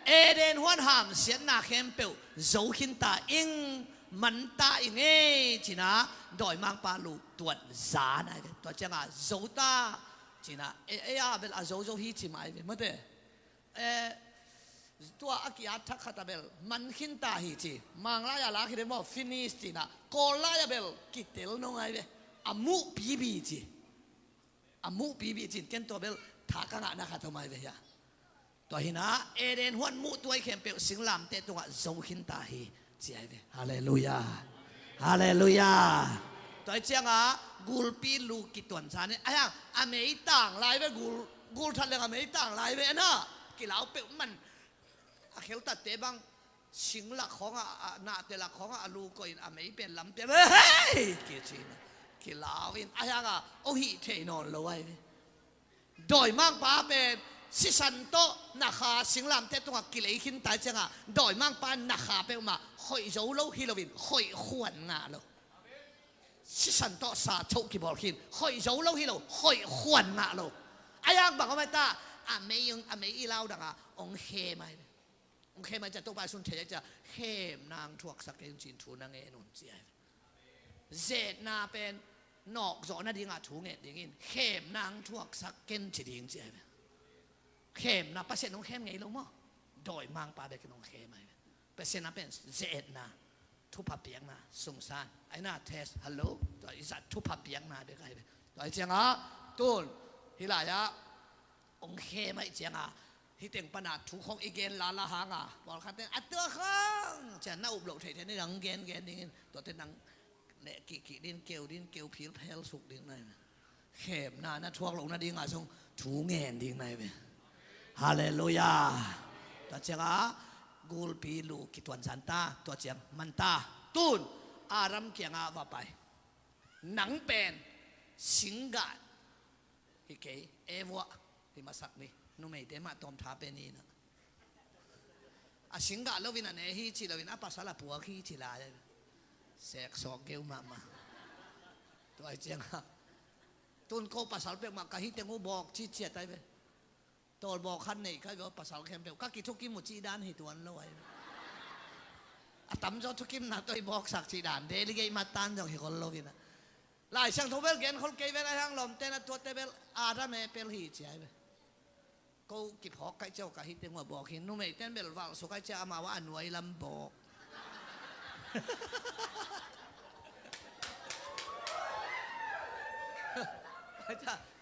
Eden huan hamsiatna khempeuh zo khinta ing, manta ing ei cinah dawimangpa lu tuan zan ahi ve. Tua ciangah zota cinah ei a bel a zozo hi ci mah ahi ve mate. Tua a ki-at thak khat a bel man khinta hi ci. Manglai a lak hi den maw finish cinah Kawl lai a bel kitel nong ahi ve. A muh pibi ci. A muh pibi cin ken tua bel tha ka ngahna khat om ahi ve hia. Tua hinah Eden huan muh tuai khempeuh singlamteh tungah zo khinta hi ci ahi ve. Halleluiah. Halleluiah. Tua hi ciangah gulpi lu kituan sa ni ahi hang a meitang lai ve. Gul gulthat leng a meitang lai ve anah kilau peuh man. A kheltatte bang singlak khawngah a nahte lak khawngah a lu koihin a mei pen lamte hei kici na kilau in ahi hangah hong hih thei nawn lo ahi ve. Dawimangpa pen sisan tawh na kha singlamteh tungah kilei khinta ciangah dawimangpa na kha peuhmah khoih zo lo hi loin khoih khuan ngah lo. Sisan tawh sa choh kibawl khin khoih zo lo hi lo khoih khuan ngah lo. Ahi hang bang om ahi ta a mei a mei i lau dangah hong khem ahi ve. Hong khem ahi ciah Topa Jesu in thei ahi ciah khemna hong thuaksak kei un ci-in thu na ngen un ci ahi ve. Zetna pen nawkzawh nadingah thu ngen dingin khemna hong thuaksak ken ci ding ci ahi ve. Khemna Pasian hong khem ngei lo maw? Dawimangpa bekin hong khem ahi ve. Pasian a pen zetna thupha piakna sungsan aina test hello tua i zat thupha piakna bek ahi ve. Tua hi ciangah tun hih lai-ah hong khem ahi ciangah hih teng pana thu khong i gen lala hanga pawlkhat ten a tua khong ciah na up loh theihtheih ni dang gen gen dingin tuate nang neh kihkih din keu din keu philphel suk ding nai ve. Khemna na thuak loh nadingah zong thu ngen ding nai ve. Halleluiah. Tua ciangah gulpi lu kituan zan ta tua ciang man ta tun Adam kiangah va pai. Nang pen singgah hi kei e vuah hi masak ni numeite mah tawm tha pen hi na. A singgah loin a ne hi ci loin a pasal a puak hi ci lai. Seksawk geu mahmah. Tua hi ciangah tun ko pasal peuhmah ka hi teng uh bawk ci ciat ai ve. Tawlbawk khat nei ka hi ve aw, pasal khempeuh ka kithukim uh cih dan hi tuan lo ahi. A tamzaw thukimna tawh i bawksak cih dan, delegate mat tan zong hi khol lo hi na. Lai Siangtho bel gen khol kei vel a, hiang lawmte na tuatte bel Adam e pel hi ci ahi ve. Ko kiphawk kaih ciau ka hi teng uh a bawk hi, numeite in bel valh suk kaih ciau amau a nuai lam bawk.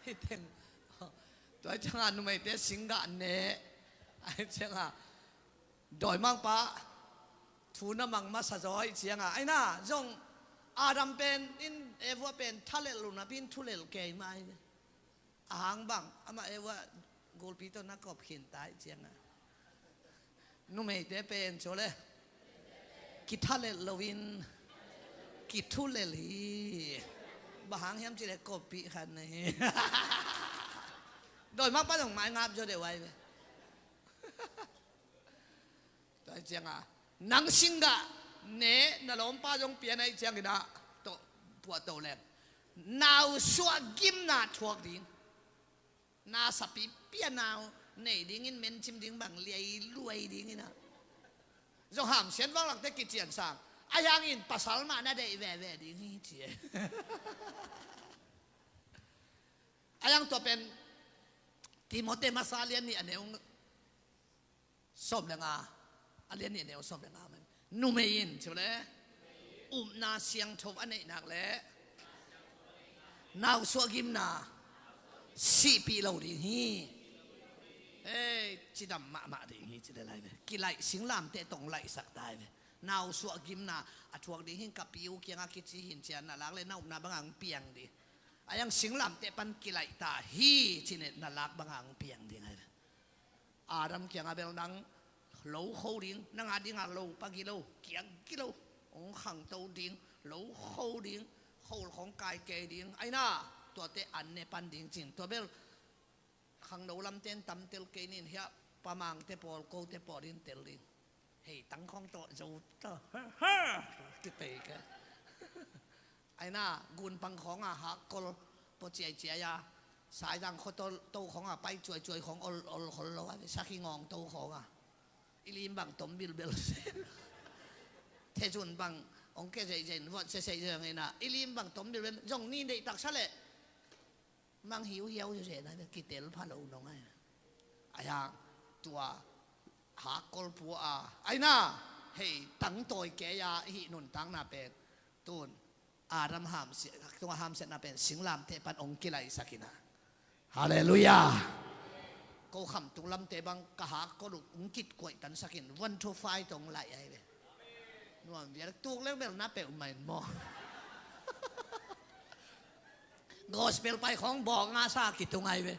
Hi teng. Tua ciangah numeite singgah ne. Ai ciangah dawimangpa thu na mang masa zaw aih ciangah, aina zong Adam pen in Eva pen thalel lo napi in thulel kei mah ahi ve. Ahang bang amah Eva gulpi tawh na kop khin ta aih ciangah, numeite pen cu le kithalel loin kithulel hi. Bang hang hiam cih le koppih khat na hi. Dawimangpa zong mai ngap zaw deuh ahi ve. Tua ciangah nang singgah ne, na lawmpa zong pian aih ciangin ah tawh puah to leng, nausuah gimna thuak ding. Na sapi pianau nei dingin mencim ding bang liai luai dingin ah, zong hamsiat vanglakte kician sang. Ahi hangin pasal mah na deih veve ding hi ci e. Ahi hang tua pen Timote masa lian nih a neu sawm le nga, a lian nih a neu sawm le nga man. Numei in cu le upna siangtho a neihnak le nausuah gimna sihpih lo ding hi. Hei, cidam mahmah ding hi ci le lai ve. Kilaih singlamteh tong laihsak ta hi ve. Nausuah gimna a thuak ding hi, ka pi u kiangah kici hi in ci a na lak le na upna bangah hong piang ding. Ahi hang singlamteh pan kilaih ta hi ci ne na lak bangah hong piang ding ahi ve. Adam kiangah bel nang lo kho ding, nang a dingah lo pa gilo, kiak gilo, hong khangto ding, lo kho ding, khol khong kai kei ding, aina tuate an ne pan ding cin. Tua bel khangno lamte in tam tel kei nin hiah, pamangte pawl, kote pawl in tel ding. Hei tang khong tawh zo tawh, ha, ha, kitei kei. Aina gunpang khawngah hakkol pua ciaiciai a, saizang khuato khawngah pai cuaicuai khawng ol ol khol lo a, sakhi ngawng to khawngah i lim bang tom bilbel. Thezun bang hong ke zeihzeih in, vuat sesei zeng ina i lim bang tom bilbel zong ni deih taksa leh mang hiuhiau zuzena kitel pha lo nong ai. Ahi hang tua hakkol pua a, aina hei tangtawi kei a i hih nuntakna pen tun Adam hamsiat, tungah hamsiatna pen singlamteh pan hong kilaihsak ina. Halleluiah. Ko khamtung lamte bang ka hakkol uh hong kitkuaihtansak in, one two five tong laih ahi ve. Nuam vial tuk leng bel na peuh mah in maw. Gospel pai khawng bawk nga sa kitung ahi ve.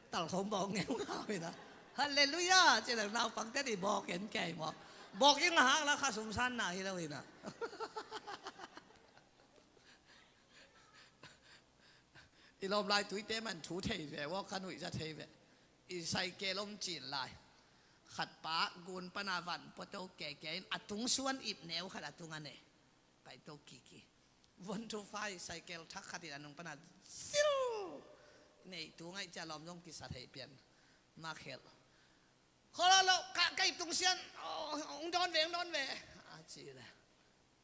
Tal khawng bawk ngeungau hi na. Halleluiah ci leng naupangte nih bawk en kei maw. Bawk ing a hak la kha sumsan na hi lo hi na. I lawm lai tuite man thu thei ve, wawk kha nuihza thei ve. I saikel om cin lai khat pa gun pana van puato keke in a tung suan ip neu khat a tung a ne. Paito kiki. One two five saikel thak khat in a nung pana zil. Nei tu ngaih cia lawm zong kisa thei pian. Makhelh. Khololo ka, ka ip tung sian. Oh, ung dawn ve, ung dawn ve. A ci le.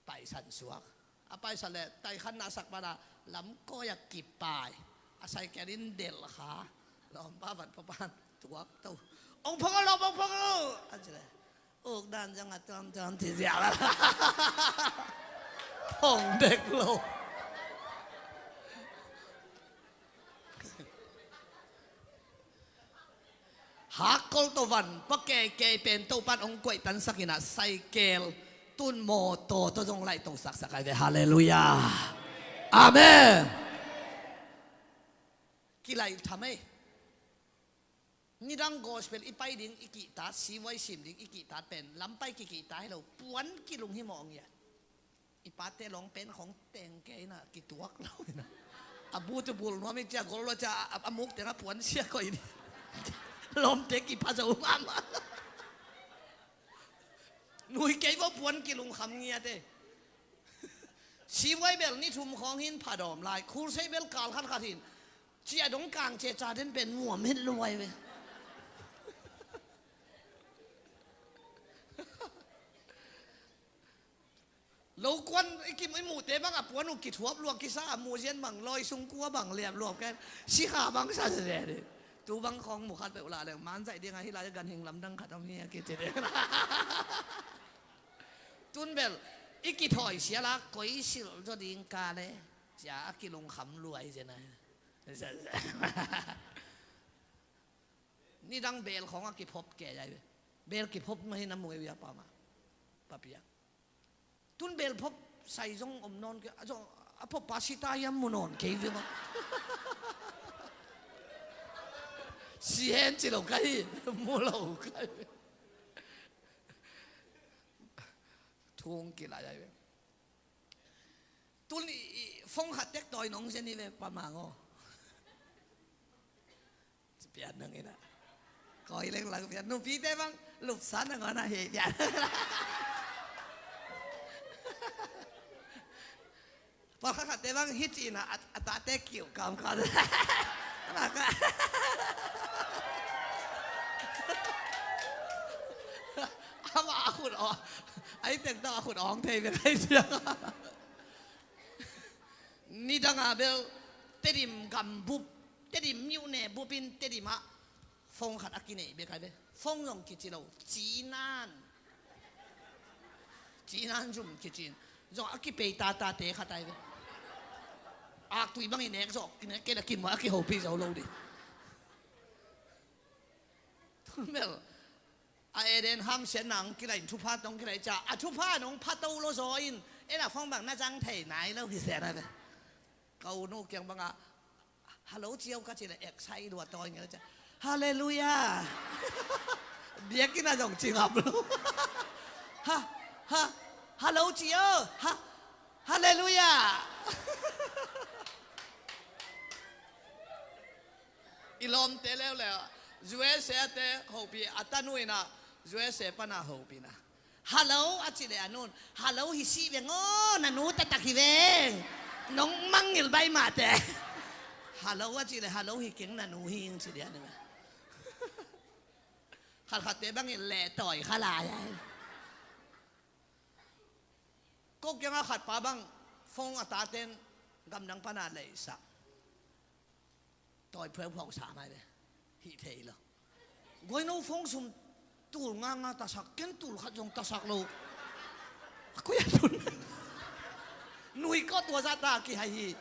Paisan suak. A paisan le taikhan na sak pana lamkawi a kipai. A saikel in delh kha. Lawmpa van papan tuak to. Ong phok lo, ong phok lo. A ci le. Uk dan zang a tuamtuam ci ziau. Phong dek lo. Hakkol to van pa keke pen Topan ong kuaihtansak ina saikel tun mawtaw to zong laih to saksak ai ve. Halleluiah. Amen. Kilaih tham ei. Nidang gospel i pai ding i kihtat, sivuai sim ding i kihtat pen lampai kikihta hi lo, puan kilung hi mawh ngiat. I pate lawng pen khawng teng kei ina kituak lo ina. A bu tu bul nuam i cia gol lo cia a, a muk tengah puan sia koih ni. Lawmte kipha zo mahmah. Nui kei vo puan kilung kham ngiate. Sivuai bel ni thum khawng hin phadawm lai. Khulsei bel kal khat khat hin. Cia dong kang cia ca den pen nuam het luai ve. Lo kuan i kim i muhte bang a puan uh kithuap luak kisa a muhzian bang lawi sungkua bang liap luak ken sikha bang sa sa deh dih. Tu bang khawng mu khat peuh lah leng manzaih ding a hi lai ganhing lamdang khat om hi a kici ding. Tun bel i kithawi sial a koi silh zaw ding ka le cia a kilungkham luai zen a. Nidang bel khawng a kiphop kei ai ve. Bel kiphop mah hi na mu e via pa ma. Papiang. Tun bel phop sai zong om nawn kei a zong a phop pa sita hiam mu nawn kei ve ma. Si hen ci lo ka hi mu lo ka hi. Thung kilai ai ve. Tun i, i phone khat tek tawi nong zen hi ve pa mang aw. Pian nang ina. Koi leng lang pian. Nupite bang lupsa nang ana hei pian. Pawlkhat khatte bang hih cihna a, a tate kiu kam khat. Ama ka. Ama a khut aw. Ai teng tawh a khut awng thei bek ai cia. Nidanga bel Tedim gambup, Tedim myone bupin Tedimah phone khat a kineih bek ai ve. Phone zong kici lo, cinan. Cinan zum kicin. Zong a kipei tatate khat ai ve. Aktui bangin nek zawh, kinek kei la kimuah a kihopih zo lo dih. Tumel a Eden hamsiatna hong kilai in thupha tong kilai ca a thupha nong phato lo zaw in ena phone bang na zang thei nai lo hi sian ai ve. Ka u nu kiang banga Hello cio ka ci le eksai lua tawi ngel cia. Halleluia. Biakinn a zong ci ngap lo. Ha, ha, hello cio. Ha, halleluia. I lawmte leuleu a U S A te hopih a tanu ina U S A pana hopihna. Hello a ci le a nun hello hi sih veng aw na nu taktak hi veng. Nong mangngil bai mahte. Hello a ci le hello hi keng na nu hi ing ci le a nun. Khatkhatte bangin leh tawi kha lai ai. Ko kianga khatpa bang phone a taten gamdang pana leihsak. Tawi phuaiphau sa mai ve. Hih thei lo. Guai no phone sum tul nga nga tasak ken tul khat zong tasak lo. A koi a tun. Nui kawh tua zah ta kihai hi.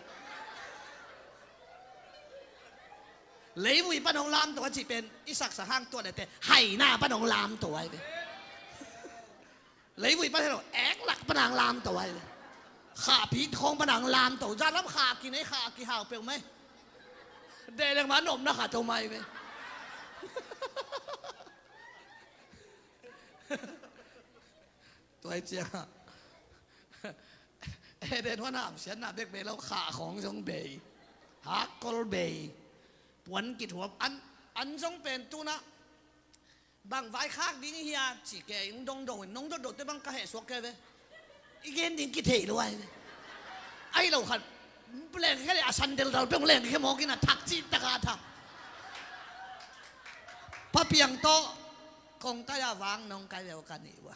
Leivui pan hong lamto a cih pen i saksak hang tuat lete haina pan hong lamto ai ve. Leivui pan helo eklak pan hong lamto ai ve. Khahpi thawng pan hong lamto zah lam khah kinei khah kihau peuh mai. Deh leng ma nopna khat to mai ve. Tuai cianga Eden huan hamsiatna bek bei lo khah khawng zong bei. Hakkol bei. Puan kithuap an, an zong pen tuna bang vai khak ding hi a ci ke ing dongdong in nong dotdotte bang ka heh suak ke ve. I gen ding kithei lo ai ve. Ai lo khat leng khe le a san deldal peng leng khe mawk in a thak cih taka thak. Papiang tawh kong tai a vang nong kai leu ka nih ua.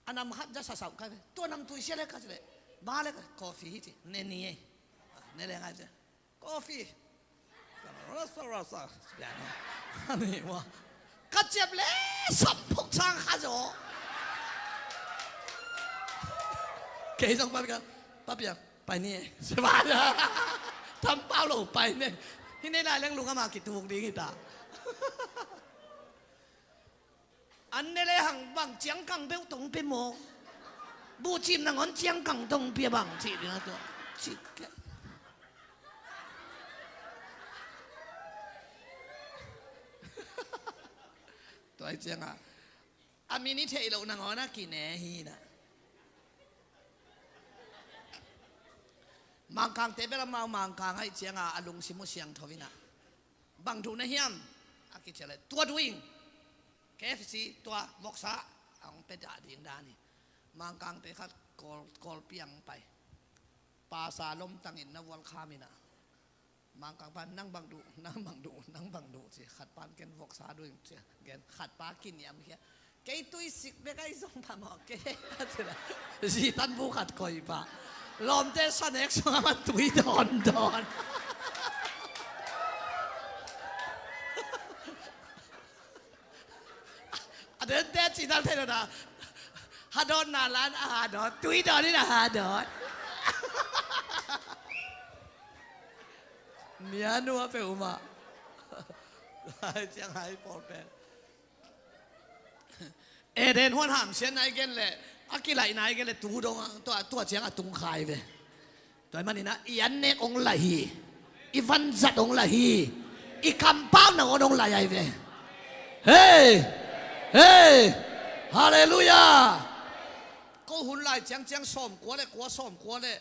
A nam khat za sasau kai ve tua nam tui sia le ka ci le ba le ka coffee hi ci ne ni ei. Ne le ngai ci coffee. Rasa rasa. Ani wa ka ciap le sam phuk sang kha zo. Kei zong pa ka pa piang pai ni ei. Seba tam pau lo pai ni. Hi nei lai leng lung ama kituk ding hi ta. An ne le hang bang ciangkang beuh tong pe maw? Buhcim nangawn ciangkang tong pia bang cih ding a tua cih ke. Tua i cianga a min i theih loh nangawn a kine hi na. Mangkangte bel amau mangkang aih cianga a lungsim uh siangtho ina. Bang duh na hiam? A kicia le tua duh ing. K F C tua voksa a hong pia dah ding dan hi. Mangkangte khat Kawl, Kawlpi ang pai. Pasa lomtangin na vualkham ina. Mangkangpa nang bang duh, nang bang duh, nang bang duh ci khatpan ken voksa duh ing ci gen khatpa kiniam khia. Kei tui sik bek ahi zong phamawh kei a ci leh, zi tan bu khat koih pah. Lawmte sanek sungah man tui dawndawn. A dente cih nak thei lo na. Hadawtna lan a hadawt, tui dawn in a hadawt. Nia nua peuhmah. Ai ciang hai pawl pen. Eden huan hamsiatna i gen leh, a kilaihna i gen leh, tu dong a, tua, tua ciang a tung khai ve. Tua ahih manin ah i annek hong laih hi. I vanzat hong laih hi. I kampau nangawn hong laih ahi ve. Hei! Hei! Halleluiah! Ko hun lai ciangciang sawmkua le kua, sawmkua le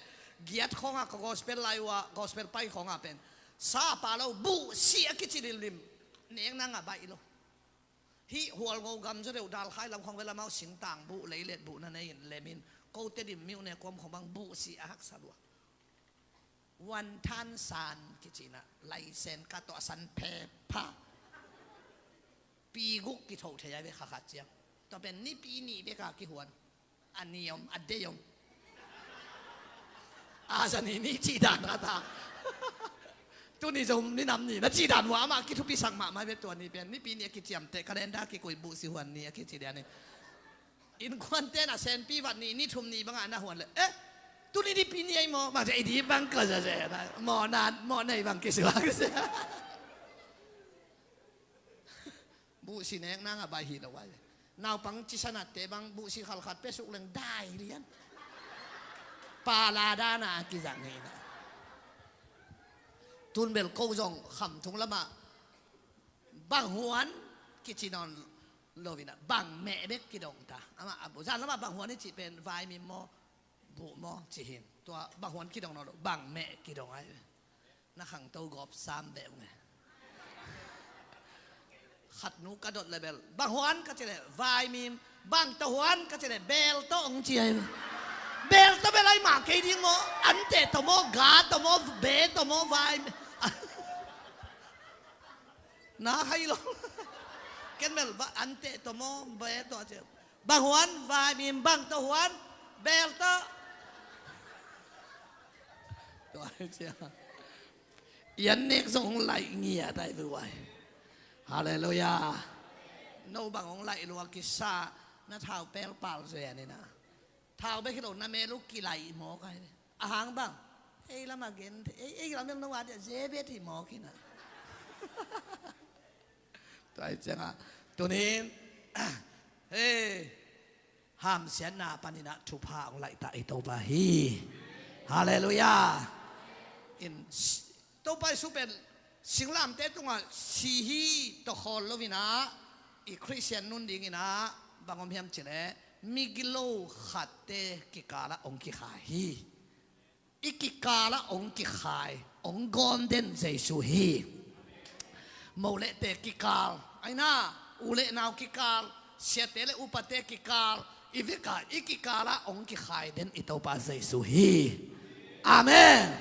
giat khawngah ka gospel lai uh ah, gospel pai khawngah pen, sa pa lo, buhsih a kici limlim. Nekna ngah baih lo. Hih Hualngo gam zaw deuh, Dalkhai lam khawng vel amau singtang buh, leilet buh na nei in lem in, ko Tedim myone kuam khawng bang buhsih a haksa lua. Wantan san kici in ah, laisen ka tawh a san phepha. Pi guk kithoh thei a ve kha khat ciang. Tua pen nipi nih bek a kihuan. A ni om, a dei om. A za ni ni cih dan khat a. Tuni zong ni nam ni na cih dan uh ah amah kithupisak mahmah ve tua ni pen. Nipi nih a kiciamteh, calendar kikuih, buhsih huan ni a kici dia ni. Innkuante'n a senpi vat ni, ni thum ni bangah na huan leh, eh, tuni nipi ni ahi maw? Mah ci a, i di bang ka za ze na. Mawhna, mawhna i bang kisuak. Buhsih nekna ngah baih hi lo ai. Naupang cisanate bang buhsih khalkhat pia suk leng dai lian. Pala dana a kizang hi na. Tun bel ko zong khamtung lamah bang huan kici nawn lo in ah, bang meh bek kidong ta. Amah a bu zan lamah bang huan i cih pen vaimim maw, buh maw ci hi. Tua bang huan kidong nawn lo, bang meh kidong ai. Na khangto gawp sam ve ung e. Khatnu ka dot leh bel, bang huan ka ci leh, vaimim. Bang tawh huan ka ci leh, bel tawh hong ci ai. Bel tawh bel ai mah kei ding maw? Anteh tawh maw, ga tawh maw, be tawh maw, vaimim. Na khai lo. Ken bel, anteh tawh maw, be tawh a ci. Bang huan, vaimim. Bang tawh huan, bel tawh. Tua hi cia. I annek zong hong laih ngiat ai ve uai. Halleluiah. No bang hong laih lua kisa, na thau pelpal zui a ni na. Thau bek hi lo, na mel uh kilaih mawk ai ve. A hang bang, ei lam a gen, ei, ei lam bel no a dia zebet hi mawk hi na. Tua hi ciangah, tunin, hei, hamsiatna panin ah thupha hong laih ta i Topa hi. Halleluiah. In, Topa Jesu pen singlamte tungah si hi tawh khawl lo in ah, i Khristian nun dingin ah bang om hiam cih leh, migilo khatte kikalah hong kikhai hi. I kikalah hong kikhai, hong gawm den Jesu hi. Mo le te kikal, aina, u le nau kikal, siate le upate kikal, i vekah i kikalah hong kikhai den i Topa Jesu hi. Amen.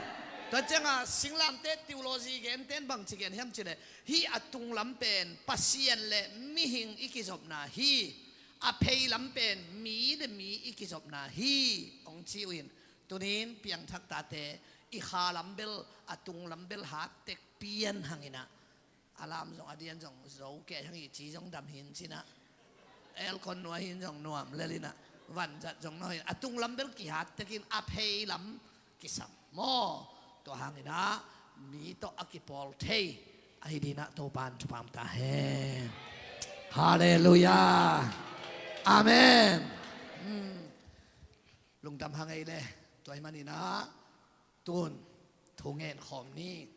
Tua ciangah singlamte theology genten bangci gen hiam cih leh, hih a tunglam pen Pasian le mihing i kizopna hi. A pheilam pen mi le mi i kizopna hi, hong ci uh in. Tunin piangthak tate, i khalam bel, a tunglam bel hattek pian hang in ah, a lam zong a dian zong zo kei hang i ci zong dam hin ci in ah, aircon nuai hin zong nuam lel in ah, vanzat zong nuai hin, a tunglam bel kihattek in a pheilam kisam maw? Tua hang in ah mi tawh a kipawl thei ahi dingin ah Topa'n thupha hong pia ta hen. Halleluiah. Amen. Lungdam hang ei le. Tua ahih manin ah tun thu ngen khawm ni.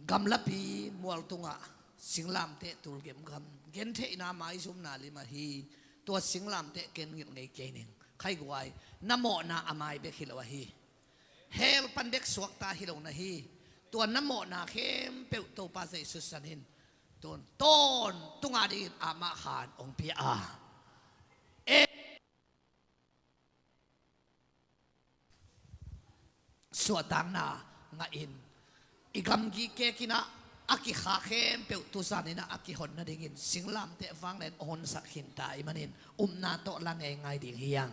Gamlapi mual tungah singlamteh tul gemgam, gentheihna maizumna lim ahi. Tua singlamteh ken ngilh ngei kei ning. Khaiguai, na mawhna a mai bek hi lo ahi. Hell pan bek suakta hi lo na hi. Tua na mawhna khempeuh Topa Jesu san in, tun tawntung a dingin amah khan hong pia a, e, suahtakna ngah in, i gamgi kek in ah, A kikha khempeuh tuzan in ah a kihon nadingin singlamteh vanglian a honsak khinta ahih manin upna tawh la ngeingai ding hi hang.